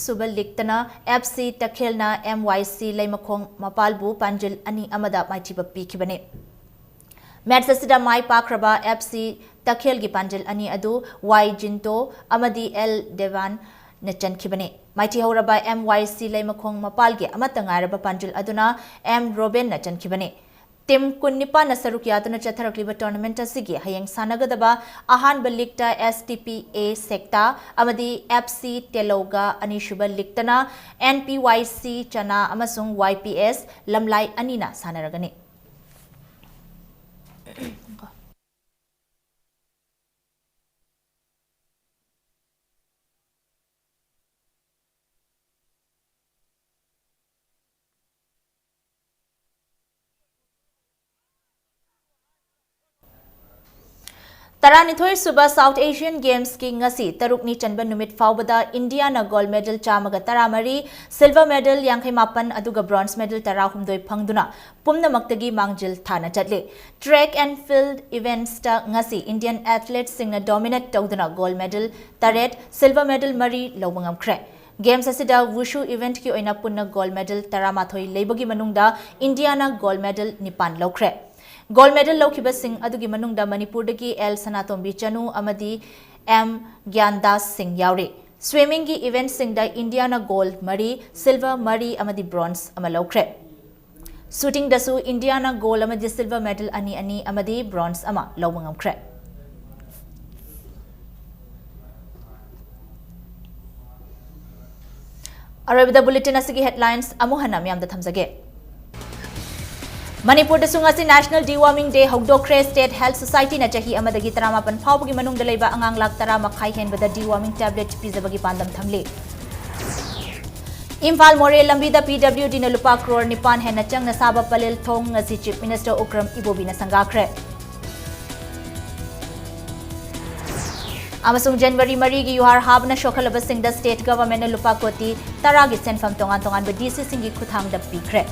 ꯁꯨꯕ leagueꯇꯅ F C ꯇꯈꯦꯜꯅ M Y C ꯂꯩꯃꯈꯣꯡ ꯃꯄꯥꯜꯕꯨ ꯄꯥꯟꯖꯤꯜ ꯑꯅꯤ ꯑꯃꯗ ꯃꯥꯏꯊꯤꯕ ꯄꯤꯈꯤꯕꯅꯤ꯫ Match ꯑꯁꯤꯗ ꯃꯥꯏ ꯄꯥꯛꯈ꯭ꯔꯕ F C ꯇꯈꯦꯜꯒꯤ ꯄꯥꯟꯖꯤꯜ ꯑꯅꯤ ꯑꯗꯨ Y ꯖꯤꯟꯇꯣ ꯑꯃꯗꯤ L ꯗꯦꯕꯥꯟꯅ ꯆꯟꯈꯤꯕꯅꯤ꯫ ꯃꯥꯏꯊꯤ ꯍꯧꯔꯕ M Y C ꯂꯩꯃꯈꯣꯡ ꯃꯄꯥꯜꯒꯤ ꯑꯃꯠꯇ ꯉꯥꯏꯔꯕ ꯄꯥꯟꯖꯤꯜ ꯑꯗꯨꯅ M ꯔꯣꯕꯦꯟꯅ ꯆꯟꯈꯤꯕꯅꯤ꯫ Team ꯀꯨꯟꯅꯤꯄꯥꯟꯅ ꯁꯔꯨꯛ ꯌꯥꯗꯨꯅ ꯆꯠꯊꯔꯛꯂꯤꯕ tournament ꯑꯁꯤꯒꯤ ꯍꯌꯦꯡ ꯁꯥꯟꯅꯒꯗꯕ ꯑꯍꯥꯟꯕ leagueꯇ S T P A ꯁꯦꯛꯇꯥ ꯑꯃꯗꯤ F C ꯇꯦꯂꯧꯒ, ꯑꯅꯤꯁꯨꯕ leagueꯇꯅ N P Y C ꯆꯅꯥ ꯑꯃꯁꯨꯡ Y P S ꯂꯝꯂꯥꯏ ꯑꯅꯤꯅ ꯁꯥꯟꯅꯔꯒꯅꯤ꯫ ꯇꯔꯥꯅꯤꯊꯣꯏ ꯁꯨꯕ South Asian Gamesꯀꯤ ꯉꯁꯤ ꯇꯔꯨꯛꯅꯤ ꯆꯟꯕ ꯅꯨꯃꯤꯠ ꯐꯥꯎꯕꯗ ꯏꯟꯗꯤꯌꯥꯅ gold medal ꯆꯥꯝꯃꯒ ꯇꯔꯥꯃꯔꯤ, silver medal ꯌꯥꯡꯈꯩ ꯃꯥꯄꯟ ꯑꯗꯨꯒ bronze medal ꯇꯔꯥꯍꯨꯝꯗꯣꯏ ꯐꯪꯗꯨꯅ ꯄꯨꯝꯅꯃꯛꯇꯒꯤ ꯃꯥꯡꯖꯤꯜ ꯊꯥꯅ ꯆꯠꯂꯤ꯫ Track and field eventsꯇ ꯉꯁꯤ Indian athleteꯁꯤꯡꯅ dominate ꯇꯧꯗꯨꯅ gold medal ꯇꯔꯦꯠ, silver medal ꯃꯔꯤ ꯂꯧꯕ ꯉꯝꯈ꯭ꯔꯦ꯫ Games ꯑꯁꯤꯗ Wushu event ꯀꯤ ꯑꯣꯏꯅ ꯄꯨꯟꯅ gold medal ꯇꯔꯥꯃꯥꯊꯣꯏ ꯂꯩꯕꯒꯤ ꯃꯅꯨꯡꯗ ꯏꯟꯗꯤꯌꯥꯅ gold medal ꯅꯤꯄꯥꯟ ꯂꯧꯈ꯭ꯔꯦ꯫ Gold medal ꯂꯧꯈꯤꯕꯁꯤꯡ ꯑꯗꯨꯒꯤ ꯃꯅꯨꯡꯗ ꯃꯅꯤꯄꯨꯔꯗꯒꯤ ꯑꯦꯜ ꯁꯅꯥꯇꯣꯝꯕꯤ ꯆꯅꯨ ꯑꯃꯗꯤ ꯑꯦꯝ ꯒ꯭ꯌꯥꯟꯗꯥꯁ ꯁꯤꯡ ꯌꯥꯎꯔꯤ꯫ Swimming ꯒꯤ event ꯁꯤꯡꯗ ꯏꯟꯗꯤꯌꯥꯅ gold ꯃꯔꯤ, silver ꯃꯔꯤ ꯑꯃꯗꯤ bronze ꯑꯃ ꯂꯧꯈ꯭ꯔꯦ꯫ Shooting ꯗꯁꯨ ꯏꯟꯗꯤꯌꯥꯅ gold ꯑꯃꯗꯤ silver medal ꯑꯅꯤ ꯑꯅꯤ ꯑꯃꯗꯤ bronze ꯑꯃ ꯂꯧꯕ ꯉꯝꯈ꯭ꯔꯦ꯫ ꯑꯔꯣꯏꯕꯗ bulletin ꯑꯁꯤꯒꯤ headlines ꯑꯃꯨꯛ ꯍꯟꯅ ꯃꯤꯌꯥꯝꯗ ꯊꯝꯖꯒꯦ꯫ ꯃꯅꯤꯄꯨꯔꯗꯁꯨ ꯉꯁꯤ National Deworming Day ꯍꯧꯗꯣꯛꯈ꯭ꯔꯦ꯫ State Health Society ꯅ ꯆꯍꯤ ꯑꯃꯗꯒꯤ ꯇꯔꯥꯃꯥꯄꯟ ꯐꯥꯎꯕꯒꯤ ꯃꯅꯨꯡꯗ ꯂꯩꯕ ꯑꯉꯥꯡ ꯂꯥꯈ ꯇꯔꯥ ꯃꯈꯥꯏ ꯍꯦꯟꯕꯗ deworming tablet ꯄꯤꯖꯕꯒꯤ ꯄꯥꯟꯗꯝ ꯊꯝꯂꯤ꯫ ꯏꯝꯐꯥꯜ ꯃꯣꯔꯦ ꯂꯝꯕꯤꯗ P W D ꯅ ꯂꯨꯄꯥ ꯀ꯭ꯔꯣꯔ ꯅꯤꯄꯥꯟ ꯍꯦꯟꯅ ꯆꯪꯅ ꯁꯥꯕ ꯄꯂꯦꯜ ꯊꯣꯡ ꯉꯁꯤ Chief Minister ꯎꯀ꯭ꯔꯝ ꯏꯕꯣꯕꯤꯅ ꯁꯪꯒꯥꯈ꯭ꯔꯦ꯫ ꯑꯃꯁꯨꯡ ꯖꯅꯋꯥꯔꯤ ꯃꯔꯤꯒꯤ ꯌꯨꯍꯥꯔ ꯍꯥꯕꯅ ꯁꯣꯛꯍꯜꯂꯕꯁꯤꯡꯗ state government ꯅ ꯂꯨꯄꯥ ꯀꯣꯇꯤ ꯇꯔꯥꯒꯤ ꯁꯦꯟꯐꯝ ꯇꯣꯉꯥꯟ ꯇꯣꯉꯥꯟꯕ D C ꯁꯤꯡꯒꯤ ꯈꯨꯠꯊꯥꯡꯗ ꯄꯤꯈ꯭ꯔꯦ꯫